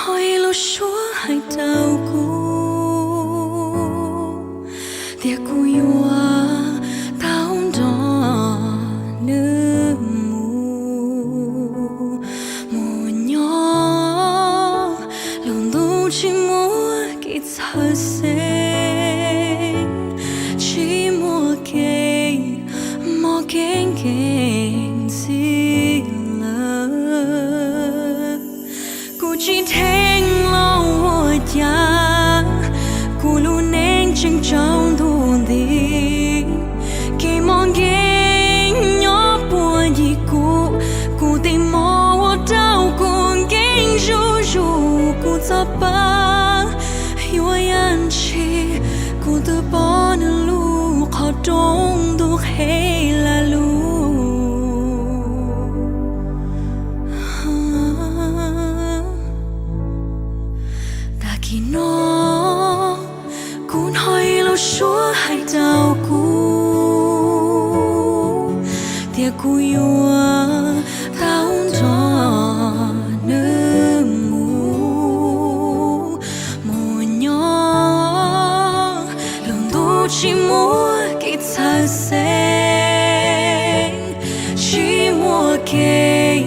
Hnov ib lub suab hais rau kuv tias kuv yuav tau nrog nws mus, mus nyob lub ntuj tsis muaj kev txhawj xeeb, tsis muaj kev mob kev nkeeg ntxiv lawm. Kuv tsis dheev los ua cas, kuv lub neej tseem tsaus ntuj nti. Kev mob nkeeg nyob puag ncig kuv, kuv tig mos ua rau kuv nkeeg zuj zus kuv txoj pa. Yuav yam ntshis kuv twb pom nws lub qhov rooj ntuj qhe lag lug. Tag kis no kuv hnov ib lub suab hais rau kuv tias kuv yuav tau nrog nws mus, mus nyob lub ntuj tsis muaj kev txhawj xeeb, tsis muaj kev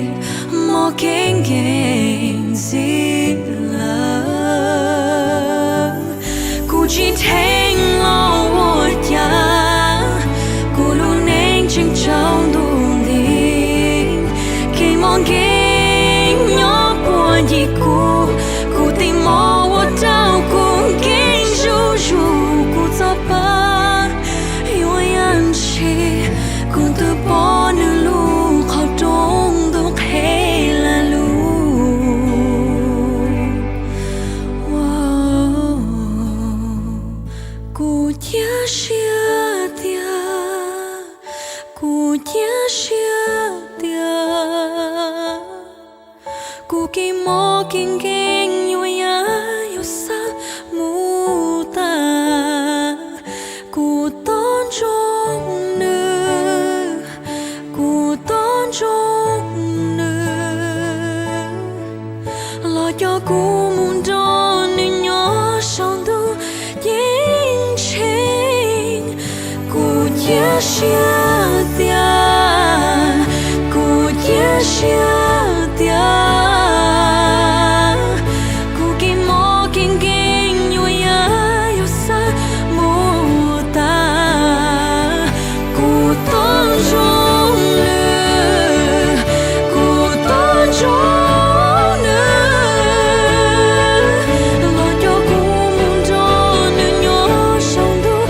mob kev nkeeg ntxiv lawm. Kuv tsis dheev los ua cas, kuv lub neej tseem tsaus ntuj nti. Kev mob nkeeg nyob puag ncig kuv, kuv tig mos ua rau kuv nkeeg zuj zus kuv txoj pa. Yuav yam ntshis kuv twb pom nws lub qhov rooj ntuj qhe lag lug. Kuv cia siab tias, kuv cia siab tias kuv kev mob kev nkeeg yuav yaj yuav xab mus tas. Kuv tab ntsoo nws, kuv tab ntsoo nws los coj kuv mus nrog nws nyob saum ntuj ceeb tsheej. Kuv cia siab tias, kuv cia siab tias kuv kev mob kev nkeeg yuav yaj yuav xab mus tas. Kuv tab ntsoo nws, kuv tab ntsoo nws los coj kuv mus nrog nws nyob saum ntuj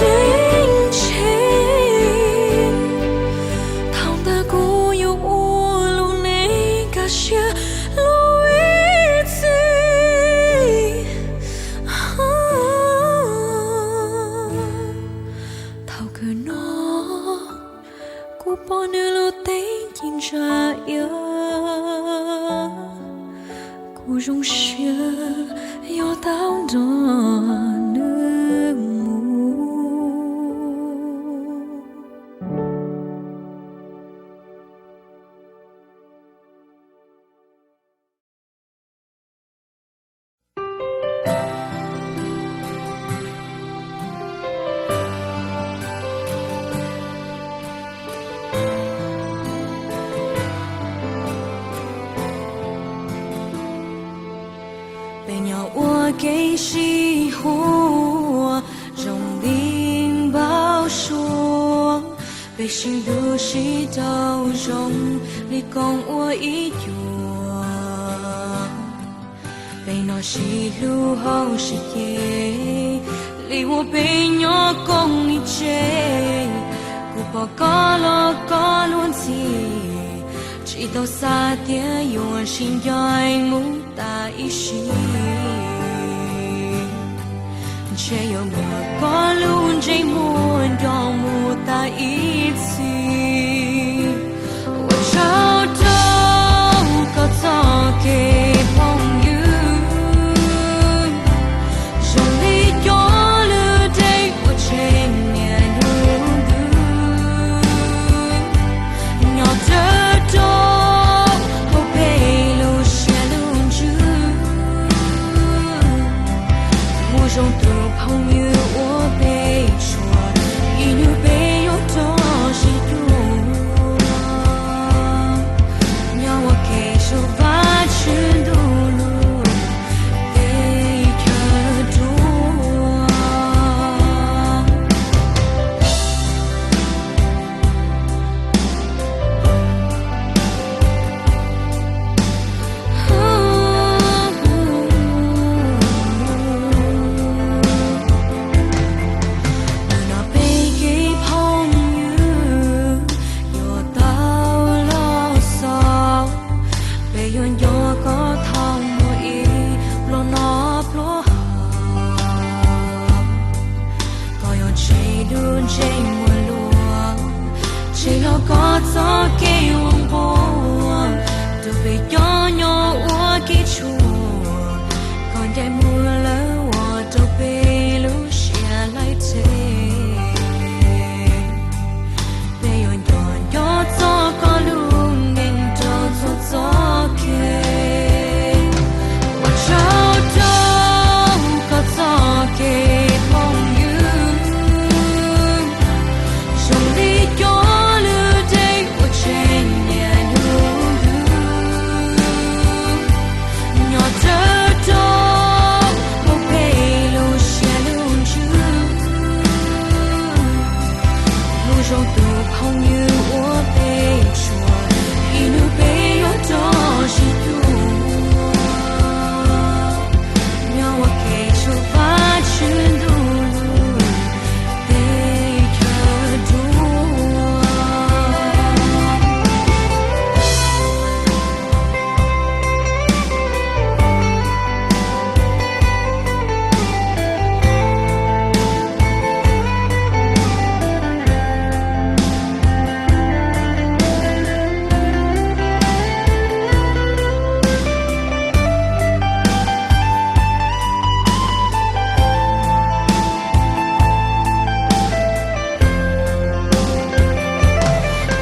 ceeb tsheej. Thaum ntawd kuv yuav ua lub neej kaj siab lub ib txhis. Thaum kawg no kuv pom nws lub teeb ci ntsa iab, kuv zoo siab yuav tau nrog nws mus. Peb nyob ua ke sib huam zoo li npau suav, peb sib hlub sib tau zoo li koom ua ib cuam. Peb nyob sib hlub hauv sib ceg li uas peb nyob koom li tsev. Kuv pom koj los koj luag ntxhi, tsis tau xav tias yuav sib ncaim mus tas ib sim. Ntshe yuav muaj koj lub ntsej muag nco mus tas ib txhis. Ua tsaug rau koj txoj kev phooj ywg, zoo li cov lwm dej uas tshem niaj hnub ntuj, nyob rawv rau hauv peb lub siab lub ntsws. phooj ywg uas peb tshua, ib hnub peb yuav rov sib cuag, nyob ua ke saum Vajtswv ntuj lub teb chaws ruaj. Nim no peb kev phooj ywg yuav tau los xaus, peb yuav nco koj thaum muaj ib pluag noj pluag haus. Koj yuav tshev lub ntsej muag luag, tshev hlo koj txoj kev ua nquag rau peb cov nyob ua kev tshuav. Koj ncaim mus lawm ua rau peb lub siab hlais tseg. Peb yuav nco nco txog koj lub neej rau txhua txoj kev. Ua tsaug rau koj txoj kev phooj ywg, zoo li cov lwm dej uas tseem niaj hnub nyob rawv rau hauv peb lub siab lub ntsws. Mus zoo tus phooj ywg uas peb tshua, ib hnub peb yuav rov sib cuag, nyob ua ke saum Vajtswv ntuj lub teb chaws ruaj.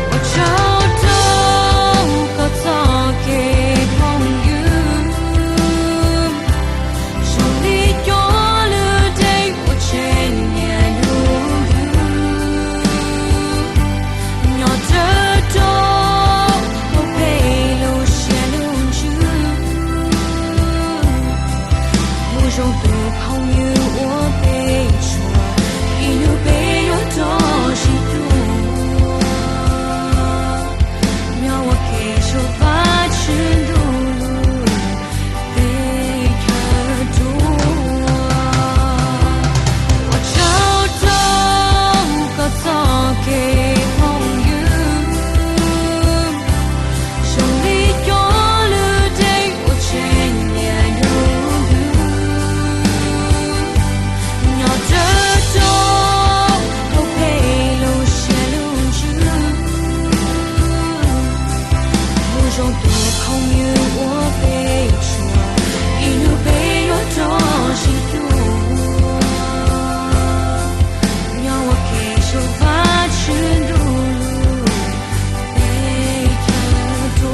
Ua tsaug rau koj txoj kev phooj ywg, zoo li cov lwm dej uas tseem niaj hnub nyob rawv rau hauv peb lub siab lub ntsws. Mus zoo tus phooj ywg uas peb tshua, ib hnub peb yuav rov sib cuag, nyob ua ke saum Vajtswv ntuj lub teb chaws ruaj. Ua tsaug rau koj txoj kev phooj ywg, zoo li cov lwm dej uas tseem niaj hnub nyob rawv rau hauv peb lub siab lub ntsws. Mus zoo tus phooj ywg uas peb tshua, ib hnub peb yuav rov sib cuag, nyob ua ke saum Vajtswv ntuj lub teb chaws ruaj.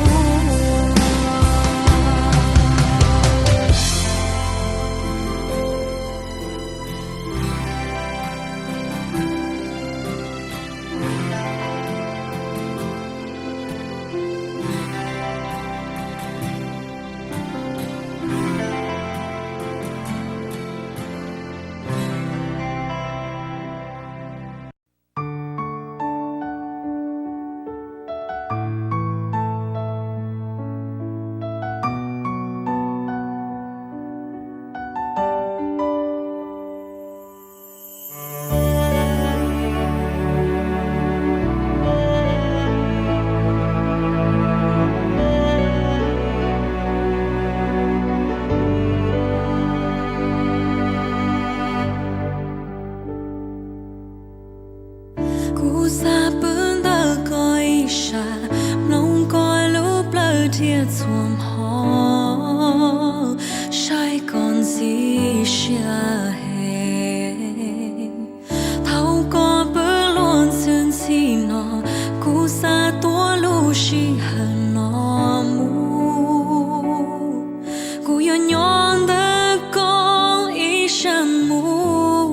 Kuv xav pw ntawm koj ib sab, mloog koj lub plawv dhia txhua hmo, saib koj ntxim siab heev. Thaum koj pw luag ntxhi ntxhi no, kuv xav tuav lub sij hawm no mus. Kuv yuav nyob ntawm koj ib sab mus.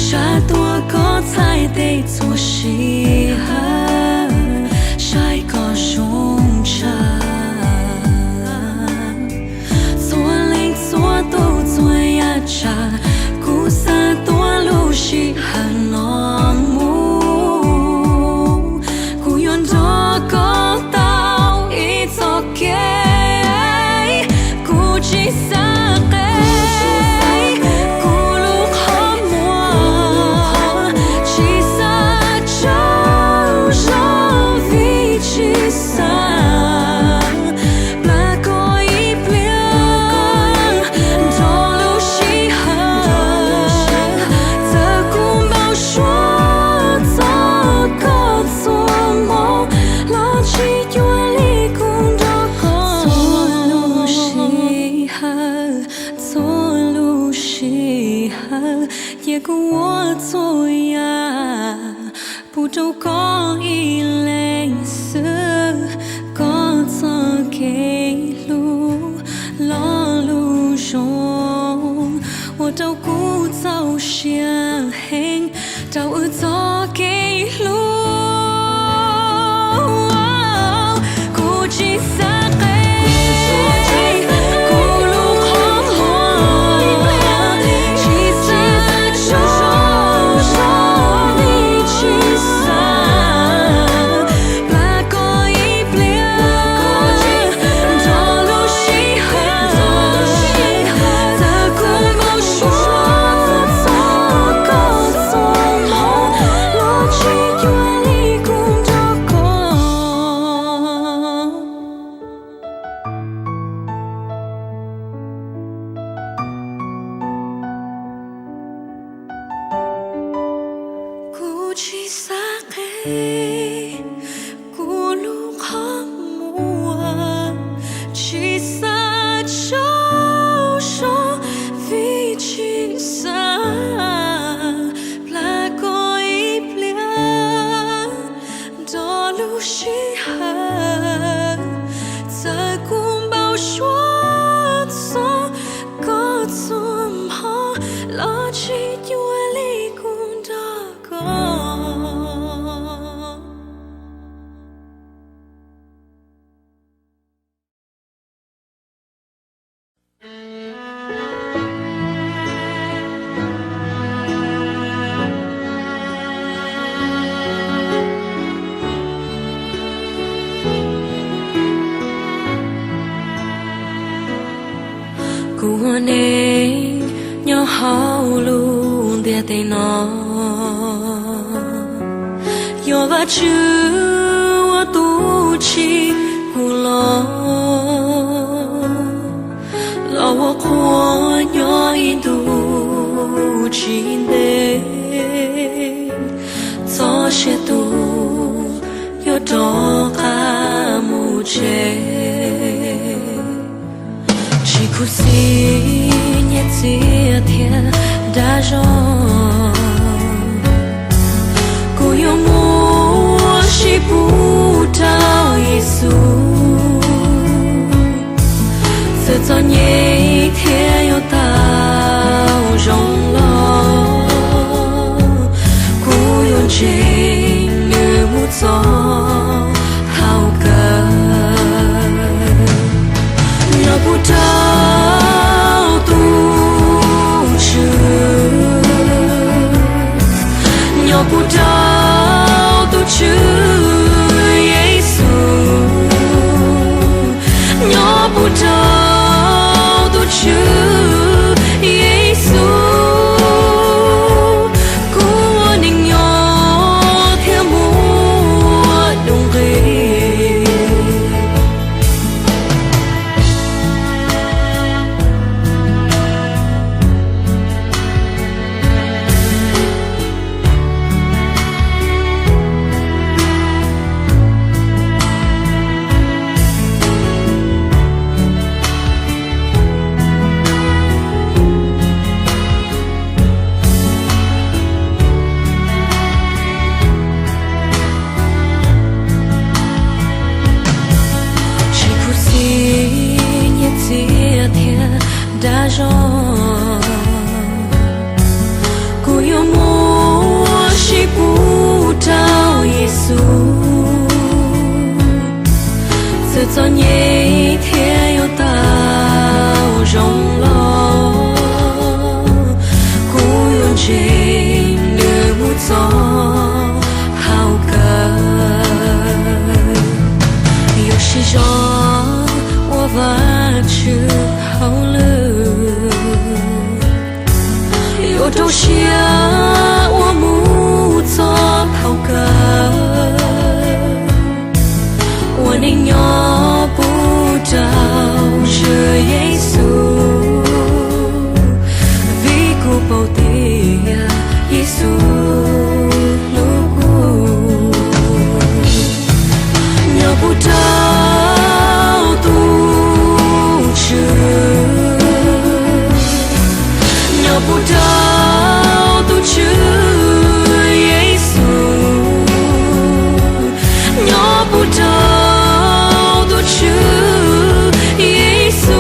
Tsa tuaj koj txhais tes txhua sij hawm, saib koj zoo tshaj. Txhua leej txhua tus txhua yam tsav, kuv xav tuav lub sij hawm no mus. Kuv yuav nrog koj tau ib txoj kev, kuv tsis xav qe kuv lub qhov muag, tsis xav tsaug zog vim tsis xav plam koj ib pliag. Nrog lub sij hawm, txawm kuv npau suav txog koj txhua hmo, los tsis cuag li kuv nrog koj. Txhua lub sij hawm, txhua lub sij hawm, cia kuv ua txhua yam pub rau koj ib leeg xwb. Koj txoj kev hlub lo lus zoo ua rau kuv txaus siab heev rau wb txoj kev hlub. Kuv tsis xav qe kuv lub qhov muag, tsis xav tsaug zog vim tsis xav plam koj ib pliag. Nrog lub sij hawm, txawm kuv npau suav txog koj txhua hmo, los tsis cuag li kuv nrog koj. Kuv tsis xav qe kuv lub qhov muag, tsis xav tsaug zog vim tsis xav plam koj ib pliag. Nrog lub sij hawm, txawm kuv npau suav txog koj txhua hmo, los tsis cuag li kuv nrog koj. Kuv ua neej nyob hauv lub ntiaj teb no, yog Vajtswv ua tus tsim kuv los, los ua qhua nyob ib ntus tsis ntev, txoj sia tus yuav rov qab mus tsev. Tsis khuv xim nyiaj txiag thiab dag zog, kuv yuav muab sib pub rau Yexus. Txawm txom nyem thiab yuav tau zoo los, kuv yuav ntseeg nws mus txog thaum kawg. Nyob puag rau tus Tswv, nyob puag rau tus Tswv Yexus, nyob puag rau tus Tswv Yexus, kuv ua neej nyob thiab muaj nuj nqis. Txom nyem thiab yuav tau zoo los, kuv yuav ntseeg nws mus txog hauv kawg. Yuav sib zog ua Vajtswv hauj lwm, yuav rau siab ua mus txog thaum kawg. Ua neej nyob pub rau Tswv Yexus, vim kuv paub tias Yexus hlub kuv. Nyob pub rau tus Tswv, nyob pub rau tus Tswv Yexus, nyob pub rau tus Tswv Yexus,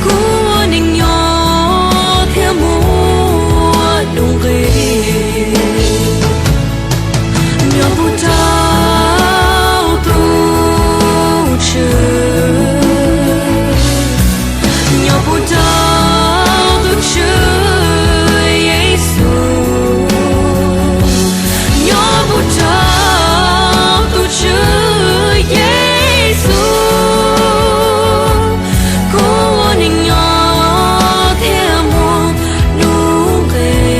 kuv ua neej nyob thiab muaj nuj nqis. Nyob pub rau tus Tswv, nyob pub rau tus Tswv Yexus, nyob pub rau tus Tswv Yexus, kuv ua neej nyob thiab muaj nuj nqis.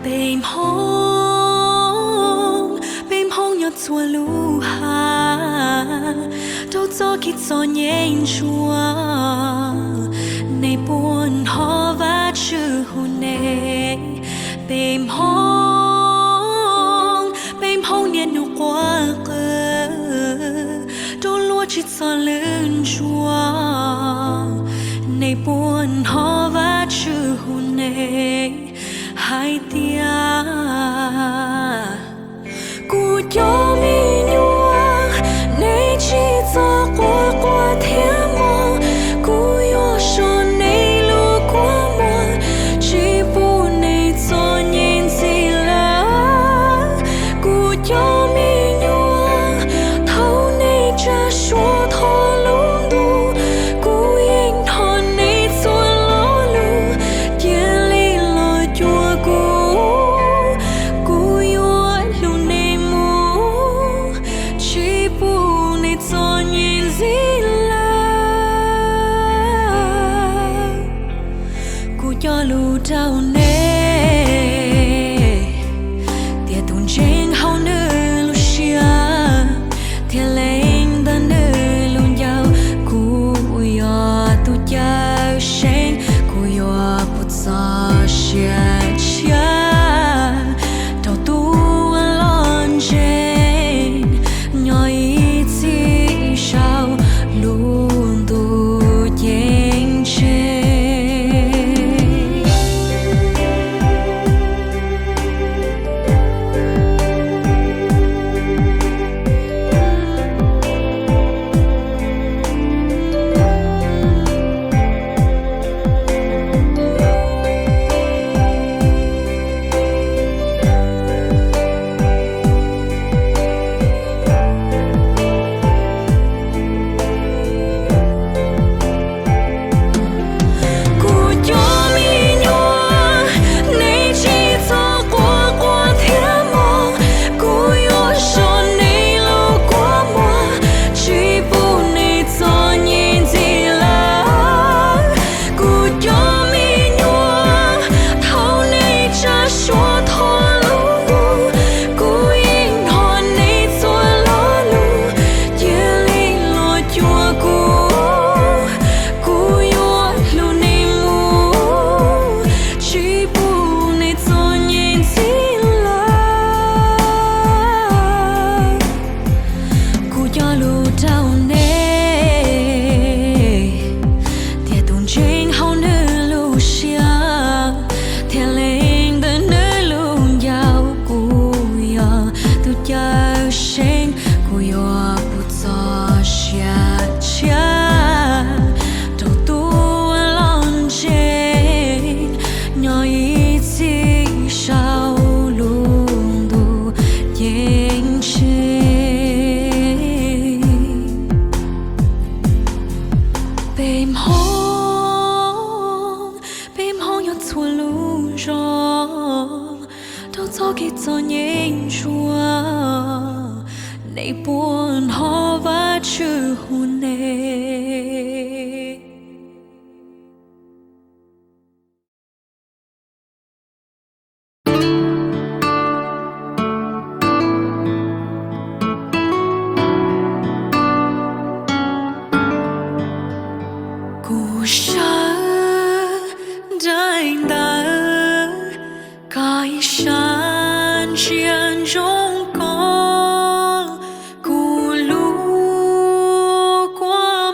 Peb hmoob, peb hmoob nyob txhua lub hav, rau txoj kev txom nyem ntsuav, nej puas hnov Vajtswv hu nej? Peb hmoob, peb hmoob niaj hnub quaj qw rau luag tsis txog lwm ntsuav, nej puas hnov Vajtswv hu nej hais tias: Kuv cov me nyuam, nej tsis txhob quaj quaj thiab mob, kuv yuav so nej lub kua muag, tsis pub nej txom nyem ntxiv lawm. Kuv cov me nyuam, thaum nej tsa suab thov lub ntuj, kuv yeej hnov nej txhua lo lus. Cia li los cuag kuv, kuv yuav hlub nej mus, tsis pub nej txom nyem ntxiv lawm. Kuv cog lus rau nej tias tus ntseeg hauv nws lub siab thiab lees ntawm nws lub ncauj, kuv yog tus Cawmseej, kuv yuav pub txoj sia tshiab rau tus uas los ntseeg, nyob ib txhis saum lub ntuj ceeb tsheej. lug rau nej, thiab tus ntseeg hauv nws lub siab, thiab lees ntawm nws lub ncauj. Kuv yog tus Cawmseej, kuv yuav pub txoj sia tshiab rau tus uas los ntseeg, nyob ib txhis saum lub ntuj ceeb tsheej. Peb hmoob, peb hmoob nyob txhua lub zos, rau txoj kev txom nyem ntsuav, nej puas hnov Vajtswv hu nej? Kuv sawv daim ntawv, koj ib sab ntsia ntsoov koj, kuv lub kua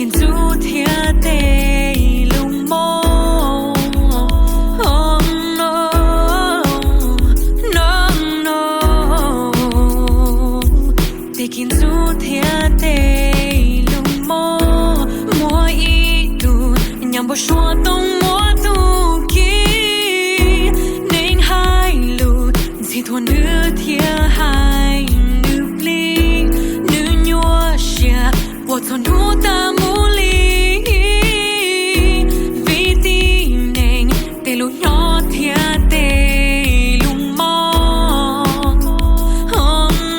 Ntxub thiab tej lus mob, no, no, no. Tej kev ntxub thiab tej lus mob, muaj ib tug nyuam npau suav toog muab tus kib. Neeg hais lus ntxhi thuam nws thiab hais nws plig, nws nyuaj siab puas txog hnub tas mus li. Vim tib neeg tej lus nyob thiab tej lus mob,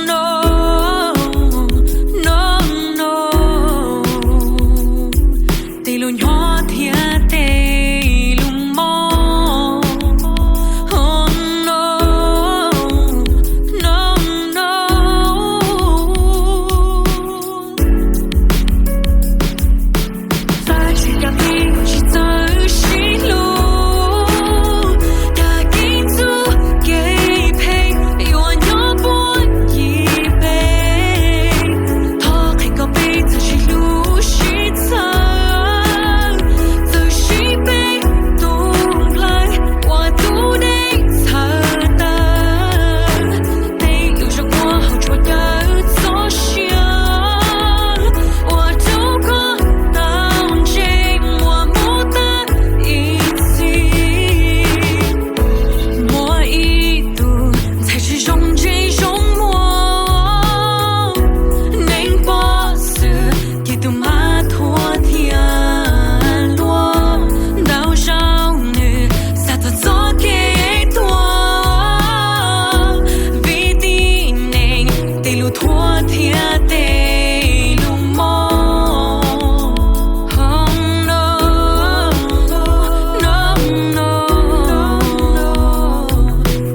no, no, no. Tej lus nyob thiab tej lus mob, no, no, no. Txawj tsis txawj sib hlub, tag kev ntxub kev phem yuav nyob puag ncig peb. Thov qhia kom peb txawj sib hlub sib txhawb, txawj sib peb tus nplawg ua tub dej txhawv tawm. Tej lus zoo ua hauv tsuas caw txoj sia, ua rau koj tau ntse muaj mus tag ib txhis. Muaj ib tug ntxhais tsis zoo ntse zoo muag, neeg pom xwb ces tus mab thuam thiab hluas. Ntau zaus nws xav txog txoj kev tuag, vim tib neeg tej lus thuam thiab tej lus mob, no, no, no.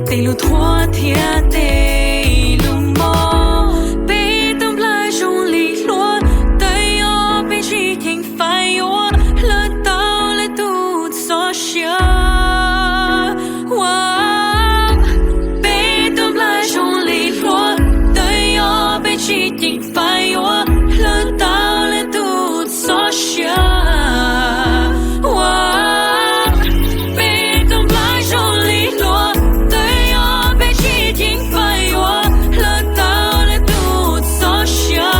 Tej lus thuam thiab tej lus mob, peb tus nplawg zoo li hluas, twb yog peb tsis ceev fais yuav hlawv tau lwm tus txoj sia. Ua, peb tus nplawg zoo li hluas, twb yog peb tsis ceev fais yuav hlawv tau lwm tus txoj sia. Ua, peb tus nplawg zoo li hluas, twb yog peb tsis ceev fais yuav hlawv tau lwm tus txoj sia.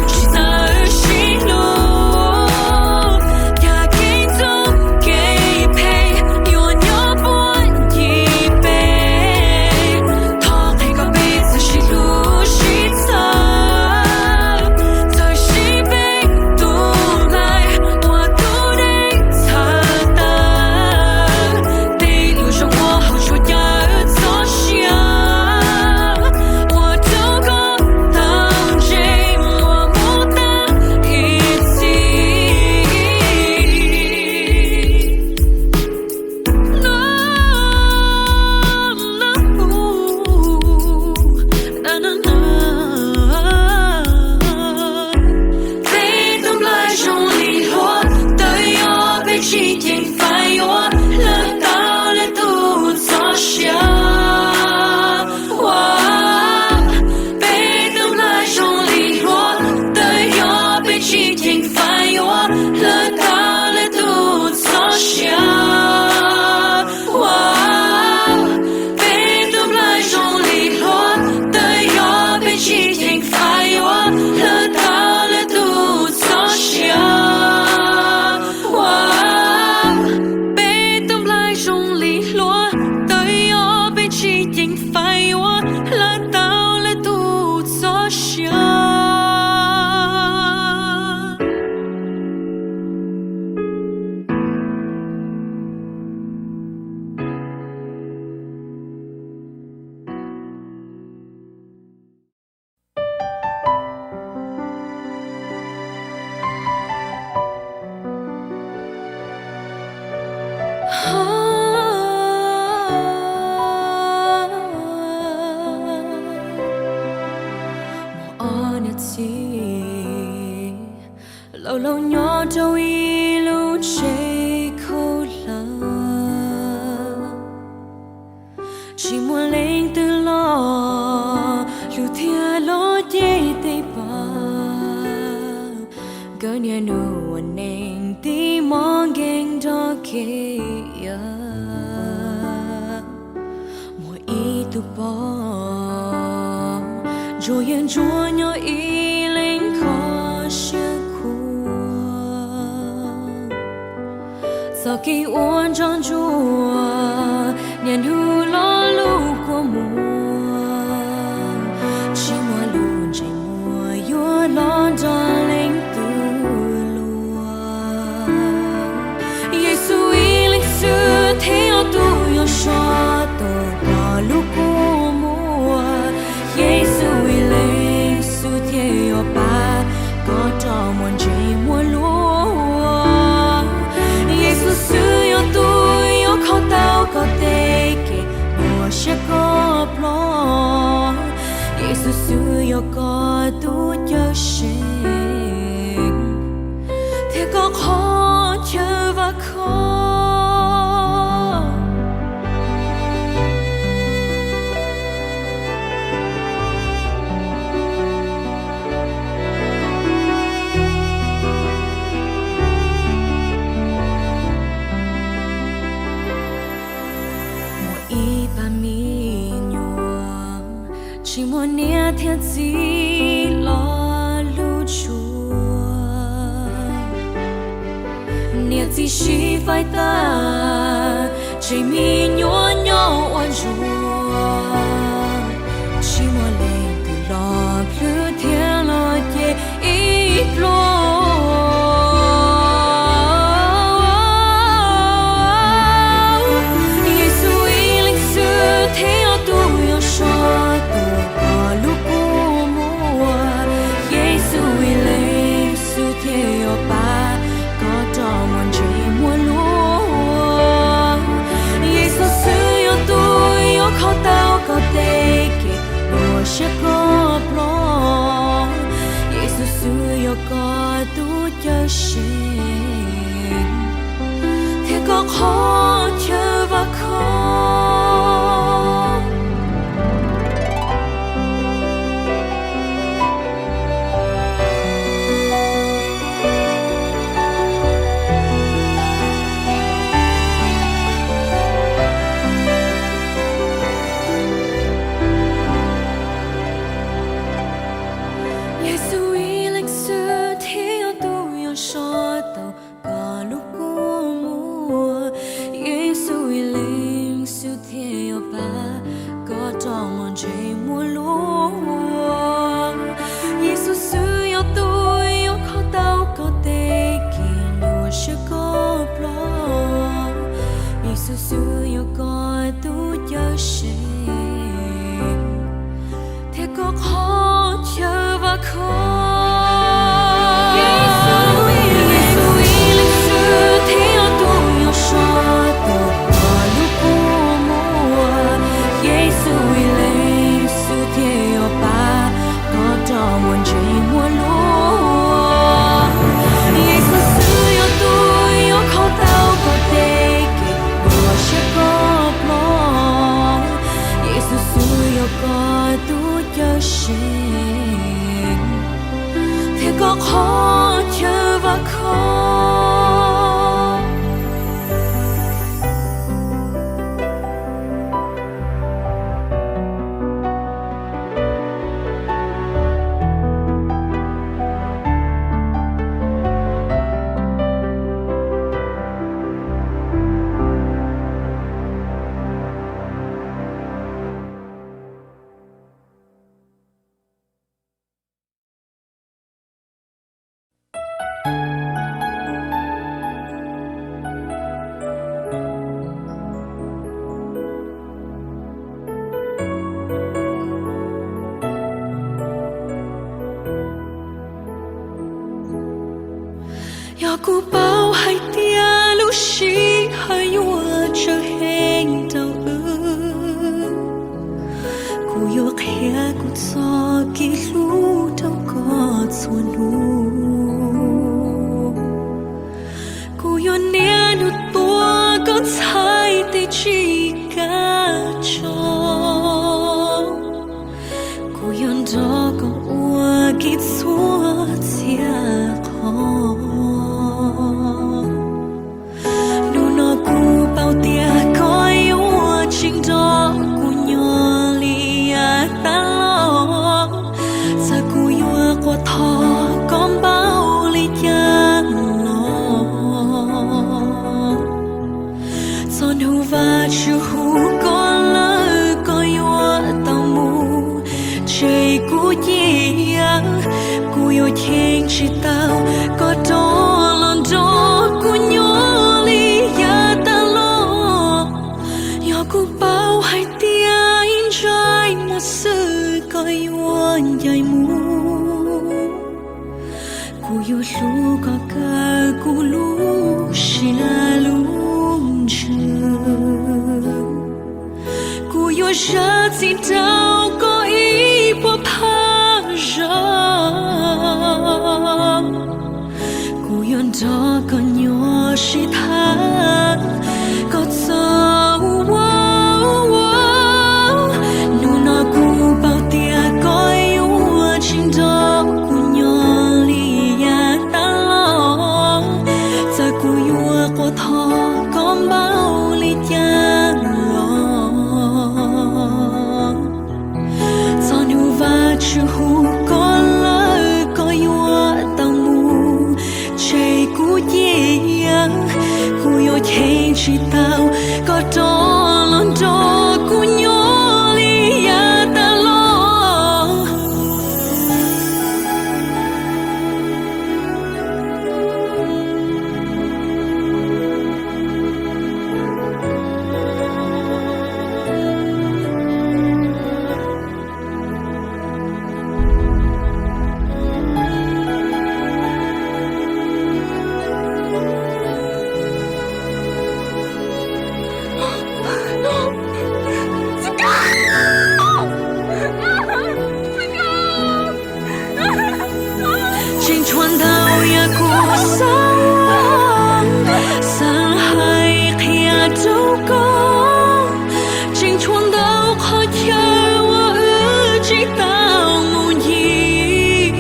Tsis txawj sib hlub, tag kev ntxub kev phem yuav nyob puag ncig peb. Thov qhia kom peb txawj sib hlub sib txhawb, txawj sib peb tus nplawg ua tub dej txhawv tawm. Tej lus zoo ua hauv tsuas caw txoj sia, ua rau koj tau ntse muaj mus tag ib txhis. Peb tus nplawg zoo li hluas, twb yog peb tsis ceev fais yuav hlawv tau lwm tus txoj sia. Ua, peb tus nplawg zoo li hluas, twb yog peb tsis ceev fais yuav hlawv tau lwm tus txoj sia. Ua, peb tus nplawg zoo li hluas, twb yog peb tsis ceev fais yuav hlawv tau lwm tus txoj sia. Ua, peb tus nplawg zoo li hluas, twb yog peb tsis ceev fais yuav hlawv tau lwm tus txoj sia. Ob niam txiv laus laus nyob rau ib lub tsev khaub hlab, tsis muaj leej twg los Nws ua neeg tib mob nkeeg nrog kev yag. Muaj ib tug pog ntsuag yeej ntsuag nyob ib leeg kho siab khuav. Txoj kev ua ntsoj ntsuag niaj hnub lo lus kua muag, tsis muaj lus ntsej muag yuav los nrog leej twg luag. Yexus ib leeg xwb thiaj yog tus yuav so tau koj lub kua muag. Yexus ib leeg xwb thiaj yuav pab koj rau muaj ntsej muag luag. Yexus xwb yog tus yuav kho tau koj tej kev nyuaj siab koj ploj. Yexus xwb yog koj tus cawm seej thiab koj qhov chaw vam khom. Muaj ib pab me nyuam tsis muaj niam thiab txiv los hlub tshua. Niam txiv sib faib tag, tseg me nyuam nyob ua ntsuag, tsis muaj leej twg los plhws thiab los ceg ib pluag. Yexus ib leeg xwb thiaj yog tus yuav so tau koj lub kua muag. Yexus ib leeg xwb thiaj yuav pab koj rau muaj ntsej muag luag. Yexus xwb yog tus yuav kho tau koj tej kev nyuaj siab koj ploj. Yexus xwb yog koj tus cawm seej thiab koj qhov chaw vam khom. Yexus ib leeg xwb thiaj yog tus yuav so tau koj lub kua muag. Yexus ib leeg xwb thiaj yuav pab koj rau muaj ntsej muag luag. Yexus xwb yog tus yuav kho tau koj tej kev nyuaj siab koj ploj. Yexus xwb yog koj tus cawm seej thiab koj qhov chaw vam khom. Yexus ib leeg xwb thiaj yog tus yuav so tau koj lub kua muag. Yexus ib leeg xwb thiaj yuav pab koj rau muaj ntsej muag luag. Yexus xwb yog tus yuav kho tau koj tej kev nyuaj siab koj ploj. Yexus xwb yog koj tus cawm seej thiab koj qhov chaw vam khom. Yog kuv paub hais tias lub sij hawm yuav tsawg heev rau wb, kuv yuav qhia kuv txoj kev hlub rau koj txhua hnub. Kuv yuav niaj hnub tuav koj ntxhais tes tsis kam tso. Kuv yuav nrog koj ua ke txhua txhia qhov. tseg kuv cia, kuv yuav cheem tsis tau koj rov los nrog kuv nyob li yav tas los. Yog kuv paub hais tias ib ntsais muag xwb koj yuav ncaim mus, kuv yuav hlub koj kawg kuv lub siab lub ntsws. Kuv yuav zam txim rau koj ib puas phav zaus. Kuv yuav nrog koj nyob sib tham koj txoj ua ua. Hnub no kuv paub tias koj yuav tsis nrog kuv nyob li yav tas los. Txawm kuv yuav quaj thov koj npaum li cas los, txog hnub Vajtswv hu koj lawm koj yuav tau mus tseg kuv cia, kuv yuav cheem tsis tau koj rov los nrog kuv nyob li yav tas los. Tseem tshuav ntau yam kuv xav, xav hais qhia rau koj. Tseem tshuav ntau qhov chaw uas wb tsis tau mus ncig.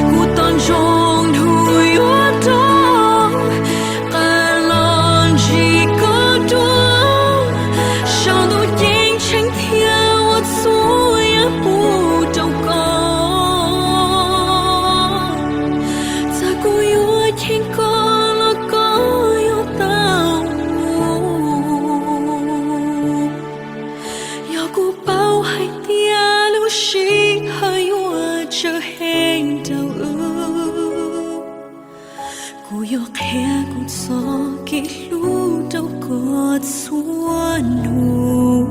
Kuv tos ntsoov hnub yuav rov qab los ntsib koj dua, saum ntuj ceeb tsheej thiab ua txhua yam pub rau koj. Txawm kuv yuav cheem koj los koj yuav tau mus. Yog kuv paub hais tias lub sij hawm yuav tsawg heev rau wb, kuv yuav qhia kuv txoj kev hlub rau koj txhua hnub.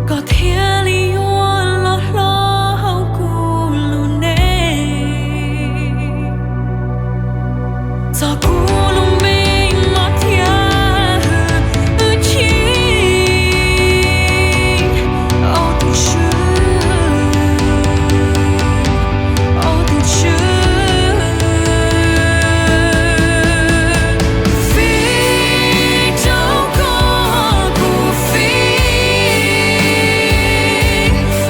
Koj thiaj li yuav los hlob hauv kuv lub neej. Txog kuv lub npe no thiaj hwj chim, au tus Tswv, au tus Tswv. Vim rau koj kuv fij,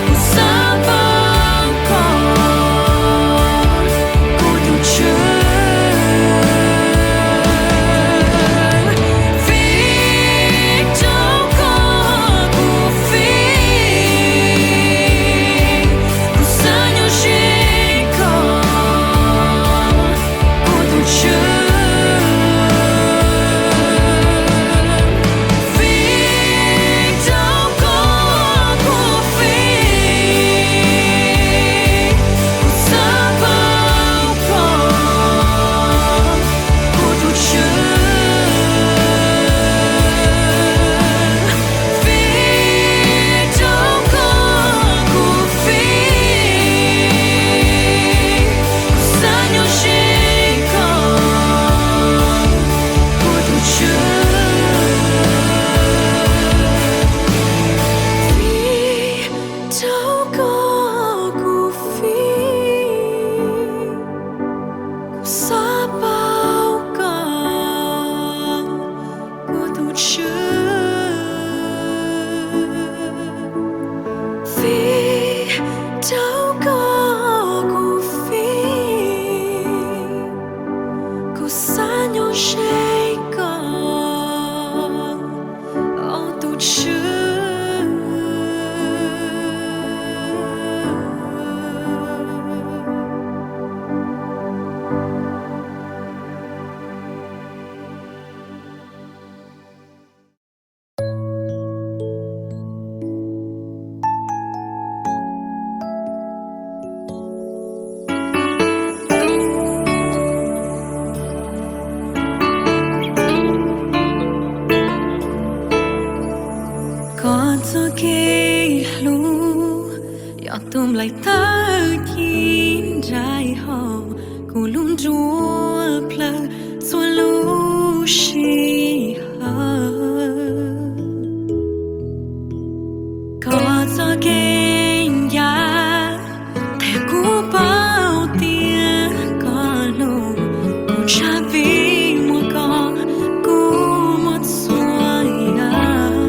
kuv xav paub koj, kuv tus Tswv. Vim rau koj kuv fij, kuv xav nyob ze koj, kuv tus Tswv. Vim rau koj kuv fij, kuv xav paub koj, kuv tus Tswv. Vim rau koj kuv fij, kuv xav nyob ze koj, kuv tus Tswv. Vim rau koj kuv fij, kuv xav paub koj, kuv tus Tswv. Vim rau koj kuv fij, kuv xav nyob ze koj, au tus Tswv. Koj txoj kev hlub yog tus nplaim tawg ci nraim hau kuv lub nruab plawv txhua lub sij hawm. Koj txoj kev ncaim qhia kuv paub tias koj hlub kuv, tshav vim muaj koj kuv muaj txhua yam.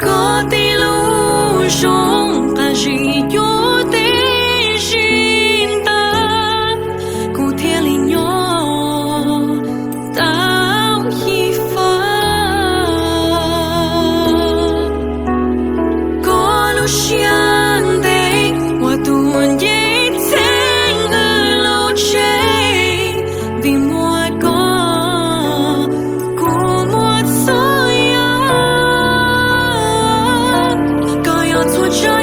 Koj tib lub zoo qab zib cuab tib si ntag, kuv thiaj li nyob tau xyiv fab. Koj lub siab ntev ua tus nce txheej wb lub tsev, vim muaj koj kuv muaj txhua yam. Koj yog txhua tsav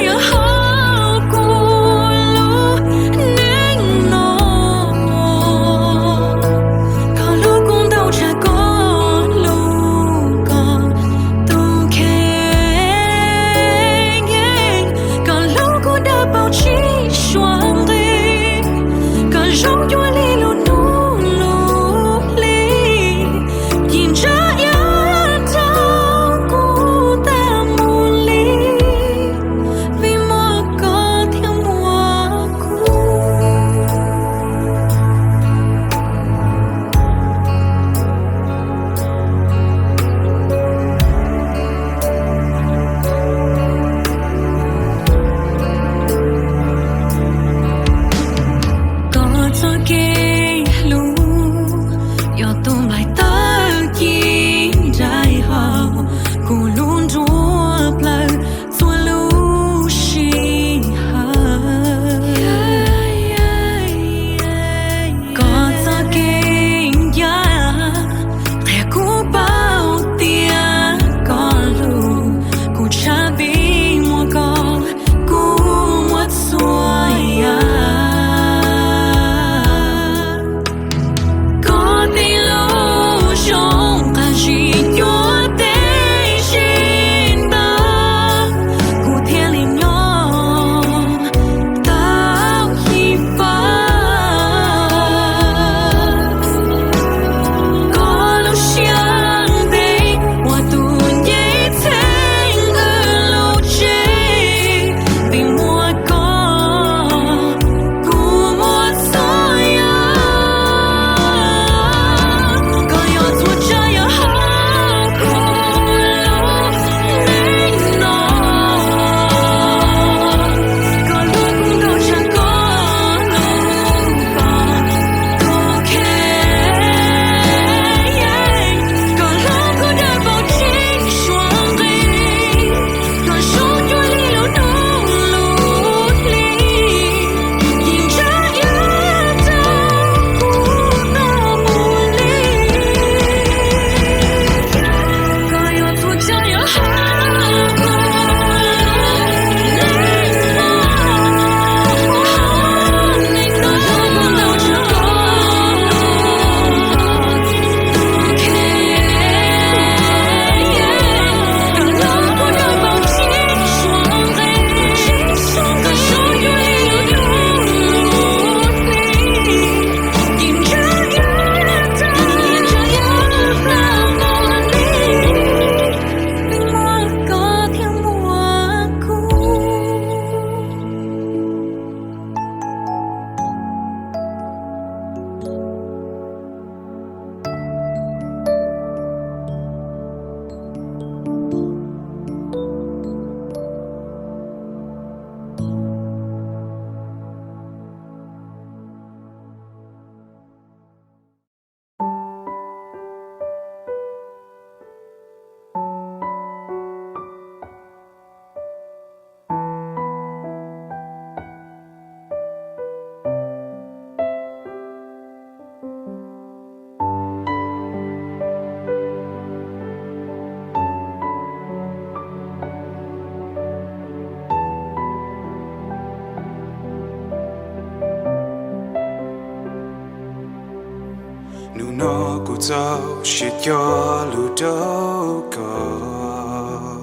Txaus siab cog lus rau koj,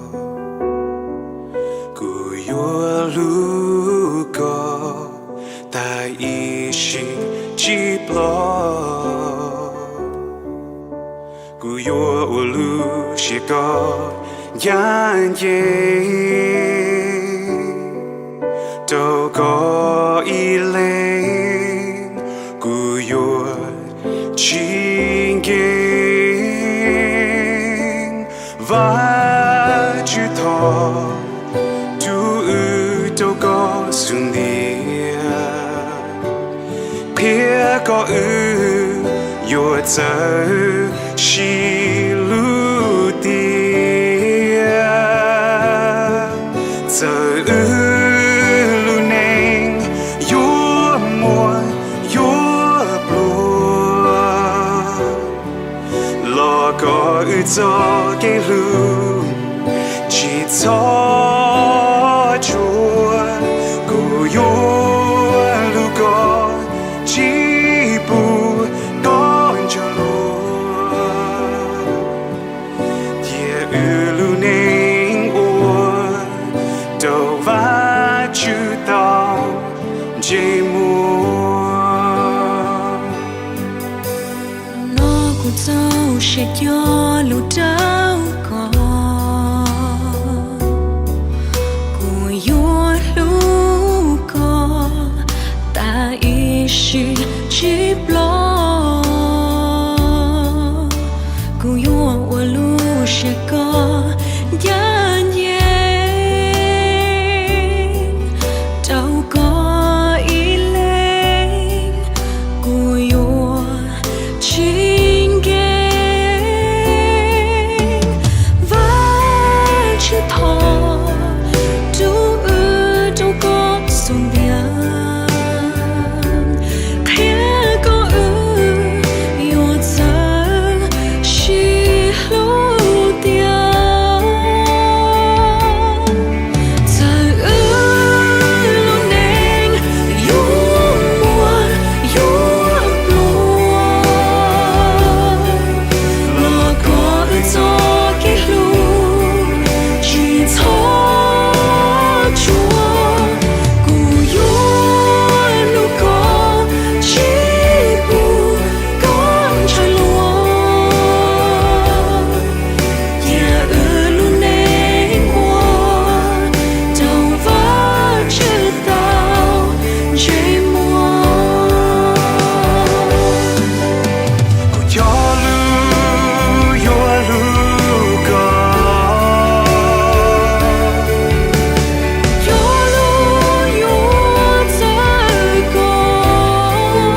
kuv yuav hlub koj tas ib sim tsis ploj. Kuv yuav ua lub siab koj ncaj ncees rau koj ib leeg, kuv yuav tsis nkees. Vajtswv thov, rub wb rau koj xub ntiag, qhia kom wb yuav txawj sib hlub tiag. Txawm wb lub neej yuav muaj yuav pluag, los kom wb txoj kev hlub tsis txhob tsuag. Kuv yuav hlub koj, tsis pub koj ntshaw luag. Cia wb lub neej ua rau Vajtswv tau ntsej muag. No kuv txaus siab cog lus rau koj, kuv yuav hlub koj tas ib sim tsis ploj. Kuv yuav ua lub siab koj ncaj ncees rau koj ib leeg, kuv yuav tsis nkees. Vajtswv thov, rub wb rau koj xub ntiag, qhia kom wb yuav txawj sib hlub tiag. Txawm wb lub neej yuav muaj yuav pluag, los kom wb txoj kev hlub tsis txhob tsuag. Kuv yuav hlub koj, tsis pub koj ntshaw luag. Cia wb lub neej ua rau Vajtswv tau ntsej muag. Kuv cog lus yuav hlub koj, cog lus yuav txawj koj.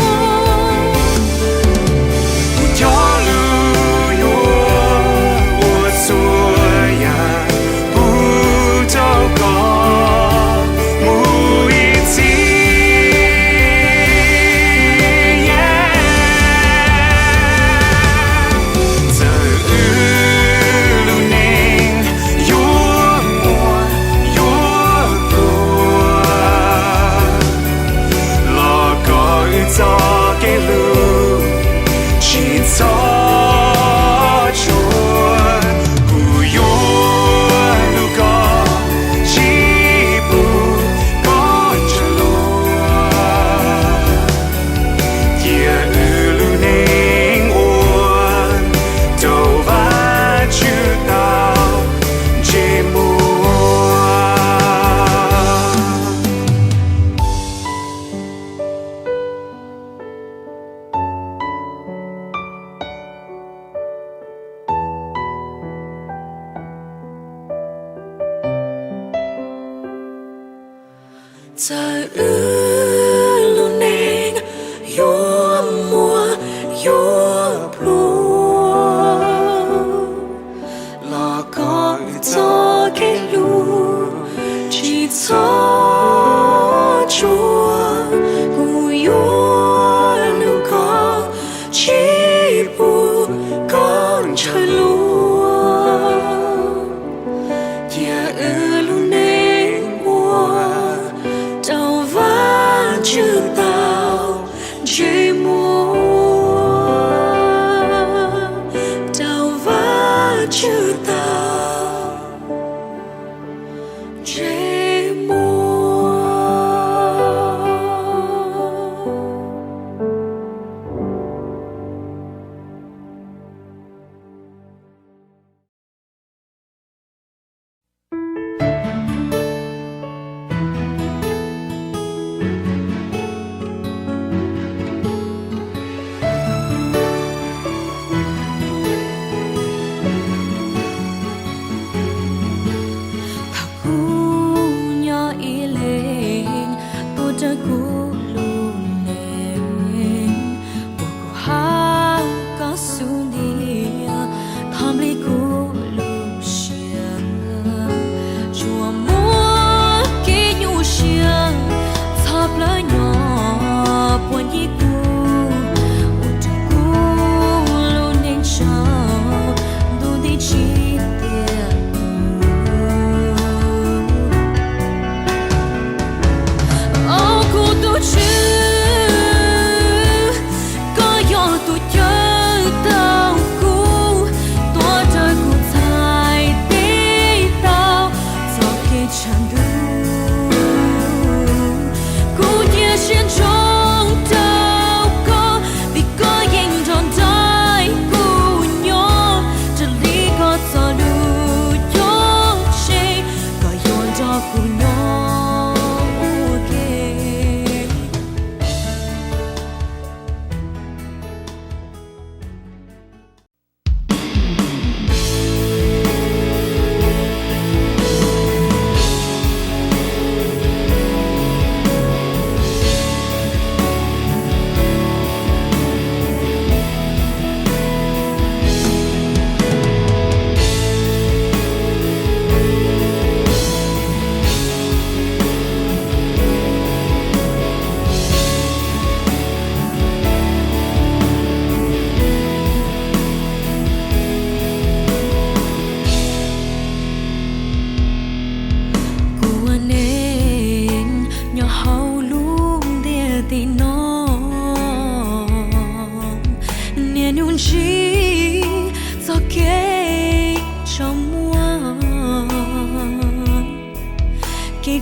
Kuv cog lus yuav ua txhua yam pub rau koj mus ib txhis. Txawm wb lub neej yuav muaj yuav pluag, los kom wb txoj kev hlub tsis txhob tsuag. Kuv yuav hlub koj, tsis pub koj ntshaw luag. Cia wb lub neej ua rau Vajtswv tau ntsej muag. Txawm wb lub neej yuav muaj yuav pluag, los kom wb txoj kev hlub tsis txhob tsuag. Kuv yuav hlub koj, tsis pub koj ntshaw luag. Cia wb lub neej ua rau Vajtswv tau ntsej muag.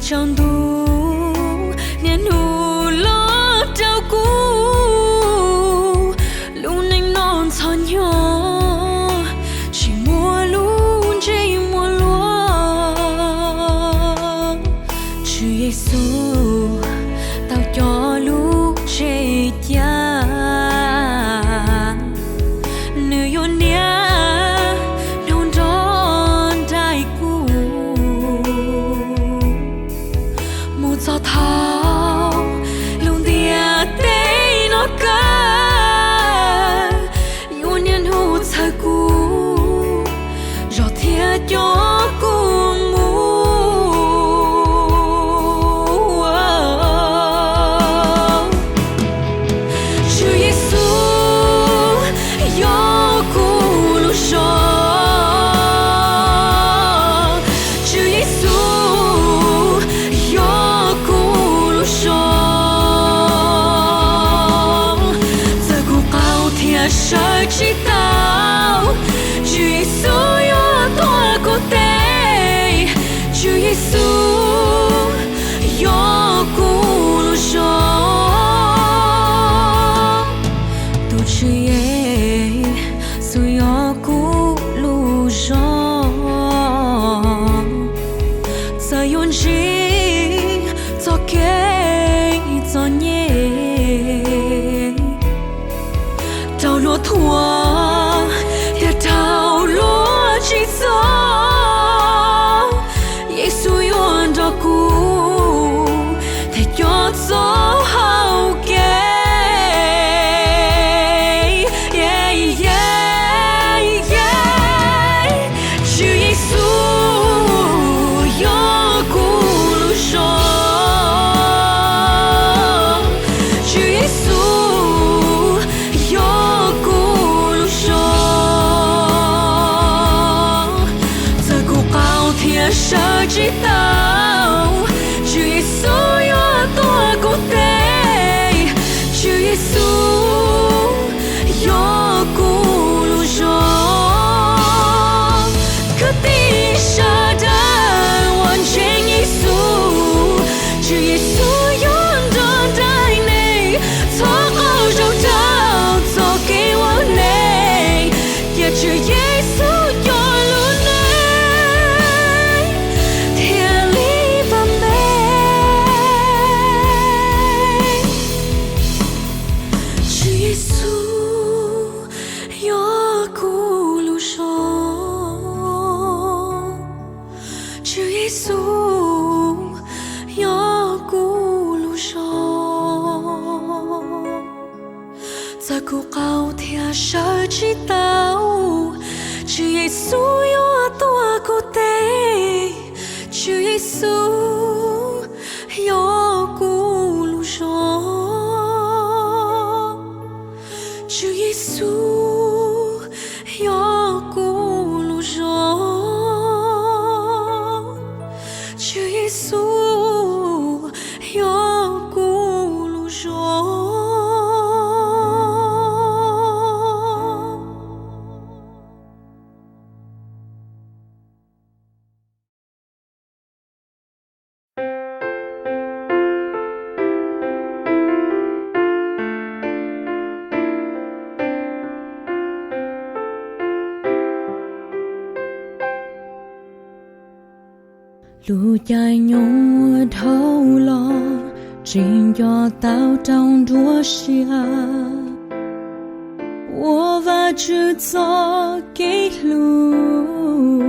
Tsaus ntuj niaj hnub los rau kuv, lub neej no ntxhov hnyo tsis muaj lub ntsej muag luaj. Tswv Yexus tau coj lub ntsej caj, nws yuav niaj hnub nrog nraim kuv mus txog thaum lub ntiaj teb no kawg, yuav niaj hnub txhawb kuv zog thiab coj kuv mus. Tswv Yexus yog kuv lub zog, Tswv Yexus yog kuv lub zog. Txawm kuv qaug thiab sawv tsis tau, Tswv Yexus yuav tuav kuv tes. Tswv Yexus yog kuv lub zog, tus Tswv Yexus yog kuv lub zog. Txawm yuav ntsib txoj kev txom nyem, raug luag thuam thiab raug luag tsim txom, Yexus yuav nrog kuv thiaj coj txoj hau kev. Tswv Yexus yog kuv lub zog, Tswv Yexus yog kuv lub zog. Txawm kuv qaug thiab sawv tsis tau, Tswv Yexus yuav tuav kuv tes. Tswv Yexus yog kuv lub zog. Kwv tij sawv daws uas ntseeg Yexus, Tswv Yexus yuav nrog nraim nej txhua qhov zaum rau txoj kev ua neej. Cia Tswv Yexus coj lub neej thiaj li vam meej. Tswv Yexus yog kuv lub zog, Tswv Yexus yog kuv lub zog. Txawm kuv qaug thiab sawv tsis tau, Tswv Yexus yuav tuav kuv tes. Tswv Yexus yog kuv lub zog, Tswv Yexus yog kuv lub zog, Tswv Yexus yog kuv lub zog. Lub caij nyoog uas dhau los tsis nco tau rau nruab siab, ua Vajtswv txoj kev hlub,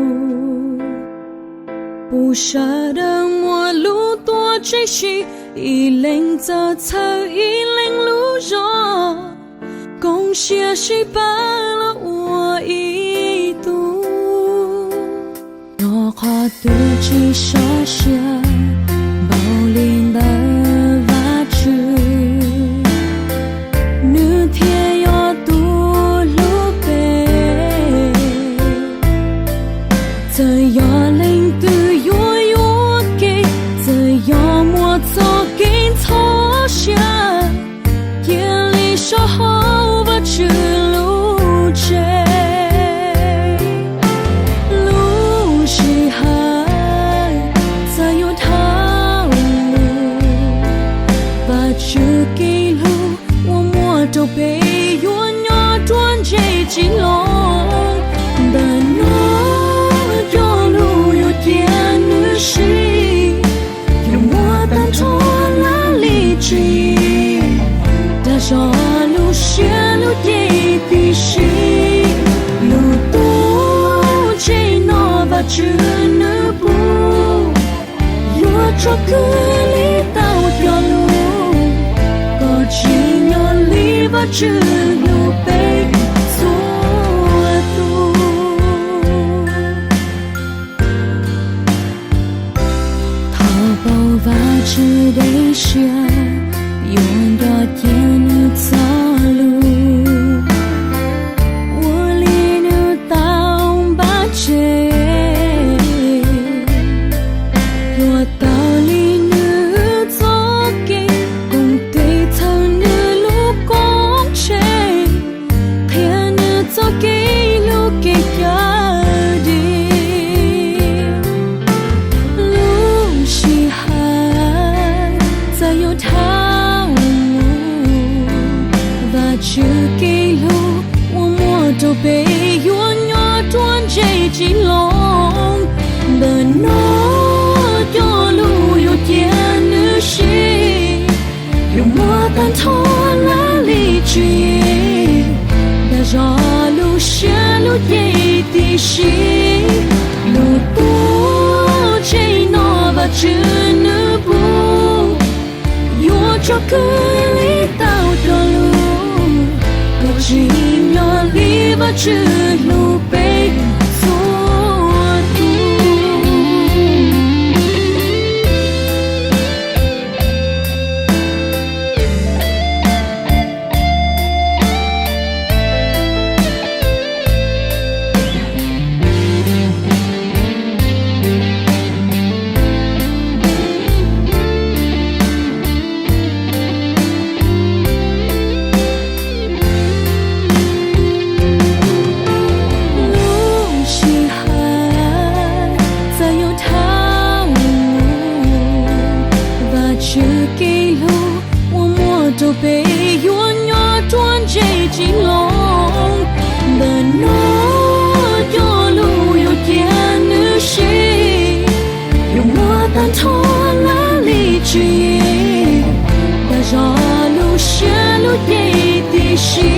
pub sawv daws muaj lub tuam tsev sim, ib leeg txawj txhawb ib leeg lub zog, koom siab sib pab los ua ib tug. Yog qhov twg tsis sov siab npaum li ntawd Vajtswv, nws thiaj yog tus hlub peb. Txawm yog leej twg yuav yuam kev, txawm yog muaj txoj kev ntxhov siab, cia li so hauv Vajtswv lub tsev. Lub sij hawm txawm yuav dhau Tso kwv li tau cov lus, koj tsim nyog li Vajtswv hlub peb txhua tus. Thov pab Vajtswv dej siab yuav nco cia nws txoj lus, ua li nws tau npaj tseg, yuav tau li nws txoj kev koom tes txhawb nws lub koob tsheej, qhia nws txoj kev hlub kev cawm dim. Lub sij hawm txawm yuav dhau mus, Vajtswv kev hlub uas muaj rau peb yuav nyob ruaj ntseg tsis hloov. Ntawm no cov lus yuav cia nws siv, yuav muaj tag nrho lawv li tswv yim. Dag zog lub siab lub cev tib si, lub tuam tsev no Vajtswv nws pub. Yuav tso kwv li tau cov lus, koj tsim nyog li Vajtswv hlub peb txhua tus. Lub sij hawm txawm yuav dhau mus, Vajtswv kev hlub uas muaj rau peb yuav nyob ruaj ntseg tsis hloov. Ntawm no cov lus yuav cia nws siv, yuav muaj tag nrho lawv li tswv yim. Dag zog lub siab lub cev tib si,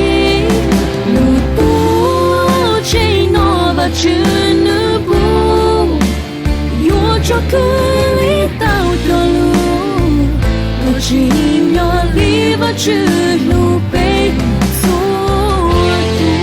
lub tuam tsev no Vajtswv nws pub. Yuav tso kwv li tau cov lus, koj tsim nyog li Vajtswv hlub peb txhua tus.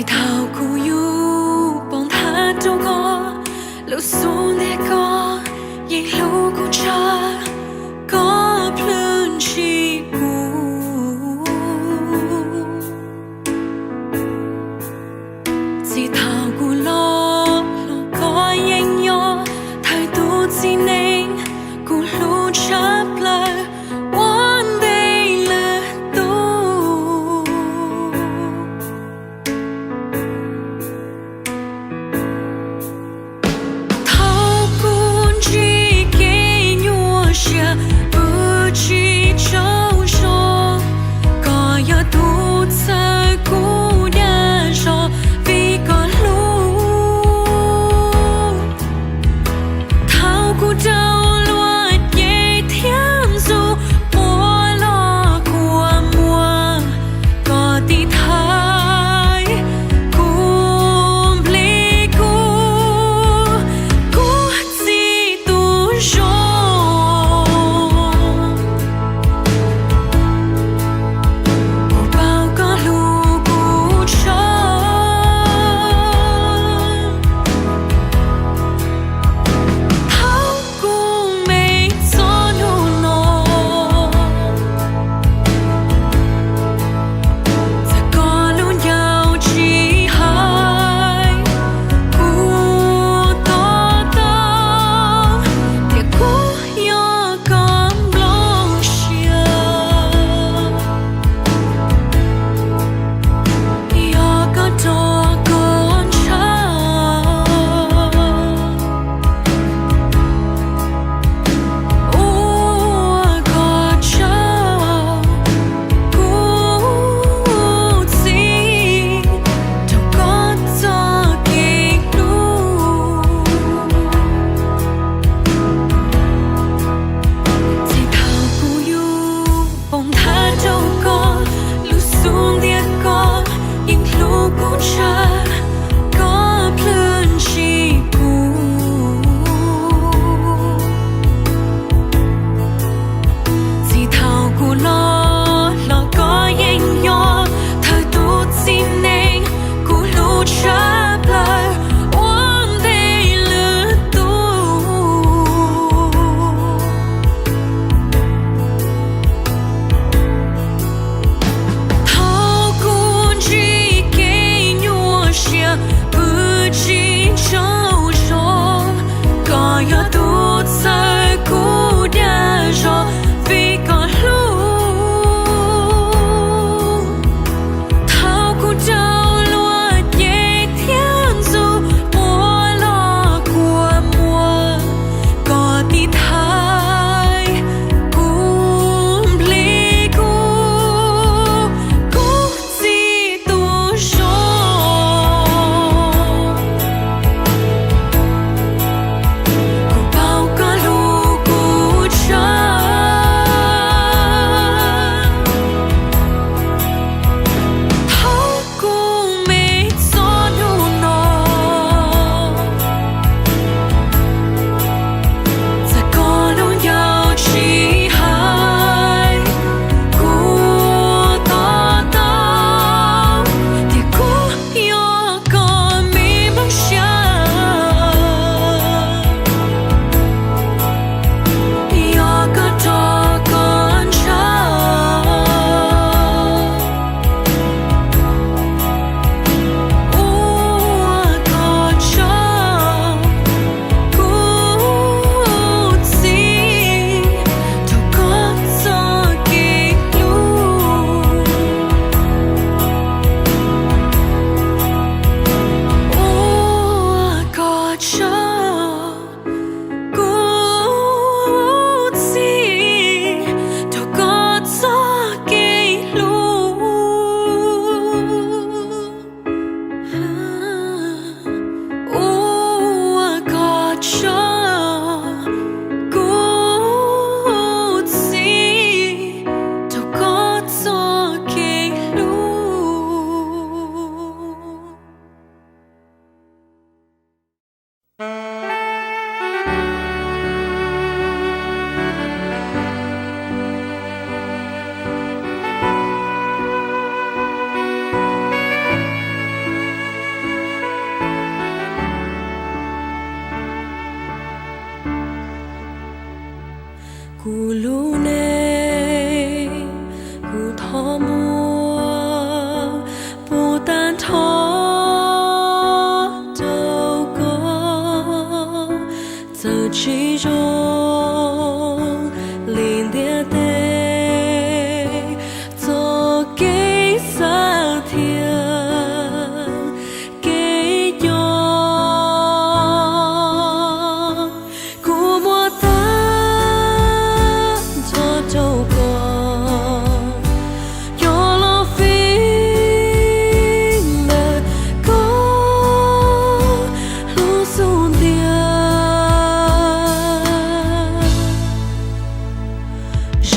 Thaum kuv yug pov nthav rau koj, lub xub ntiag koj yeej hlub kuv tshaj koj plhws ntshis kuv. Txij thaum kuv loj los koj yeej nyob thawj tus txiv neej kuv hlub tshaj plaws ua ntej lwm tus.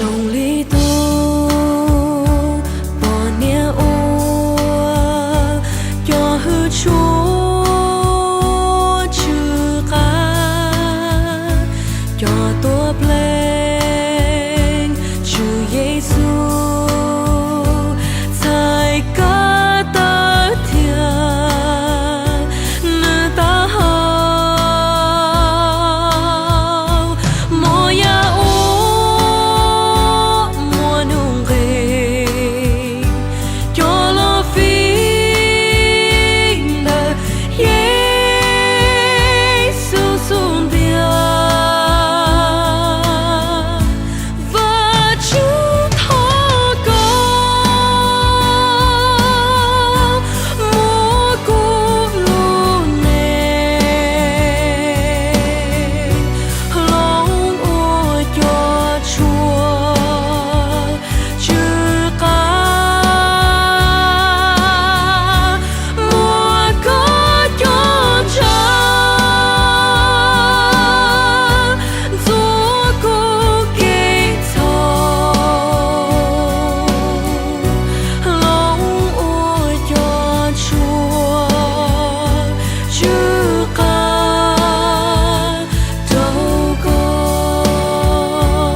Zoo li tus poj niam uas cov hwj tshua tsw qa, cov tuaj pleev Tswv Yexus txhais kab tawv thiab nws taub hau. Mos yaj ua muaj nuj nqis, cov los fij ntawm Yexus xub ntiag. Vajtswv thov koj muab kuv lub neej hloov ua cov tshuaj tsw qa, muab koj cov ntshav ntxuav kuv kev txhaum, hloov ua cov tshuaj tsw qa rau koj. Vajtswv thov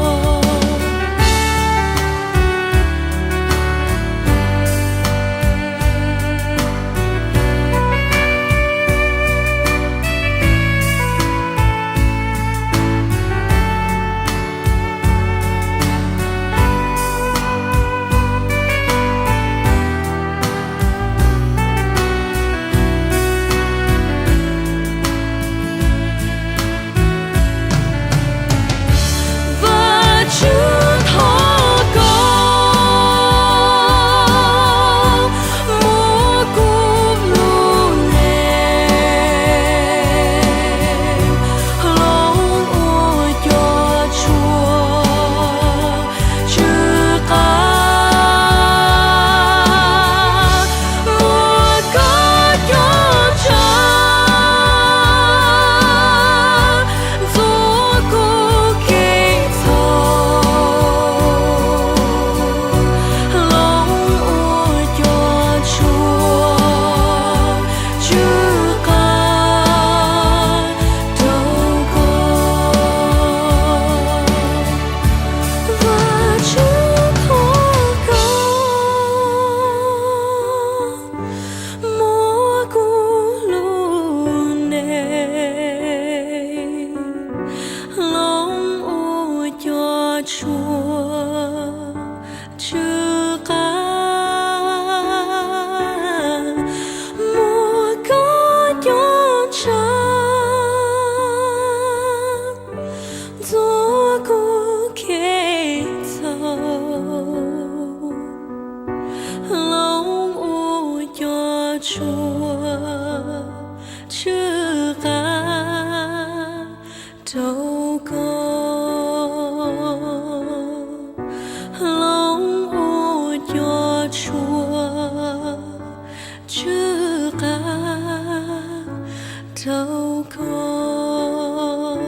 koj muab kuv lub neej hloov ua cov tshuaj tsw qa, muab koj cov ntshav ntxuav kuv kev txhaum, hloov ua cov tshuaj tsw qa rau koj. Vajtswv thov koj muab kuv lub neej hloov ua cov tshuaj tsw qa, muab koj cov ntshav ntxuav kuv kev txhaum, hloov ua cov tshuaj tsw qa rau koj, hloov ua cov tshuaj tsw qa rau koj,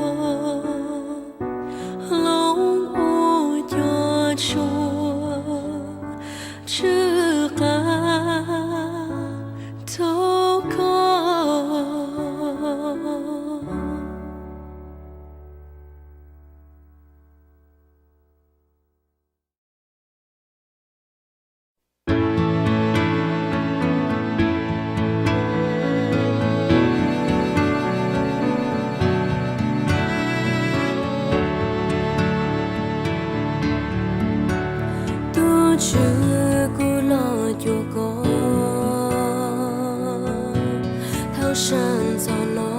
hloov ua cov tshuaj tsw qa rau koj. Tus Tswv, kuv los cuag koj thaum sab ntxov no.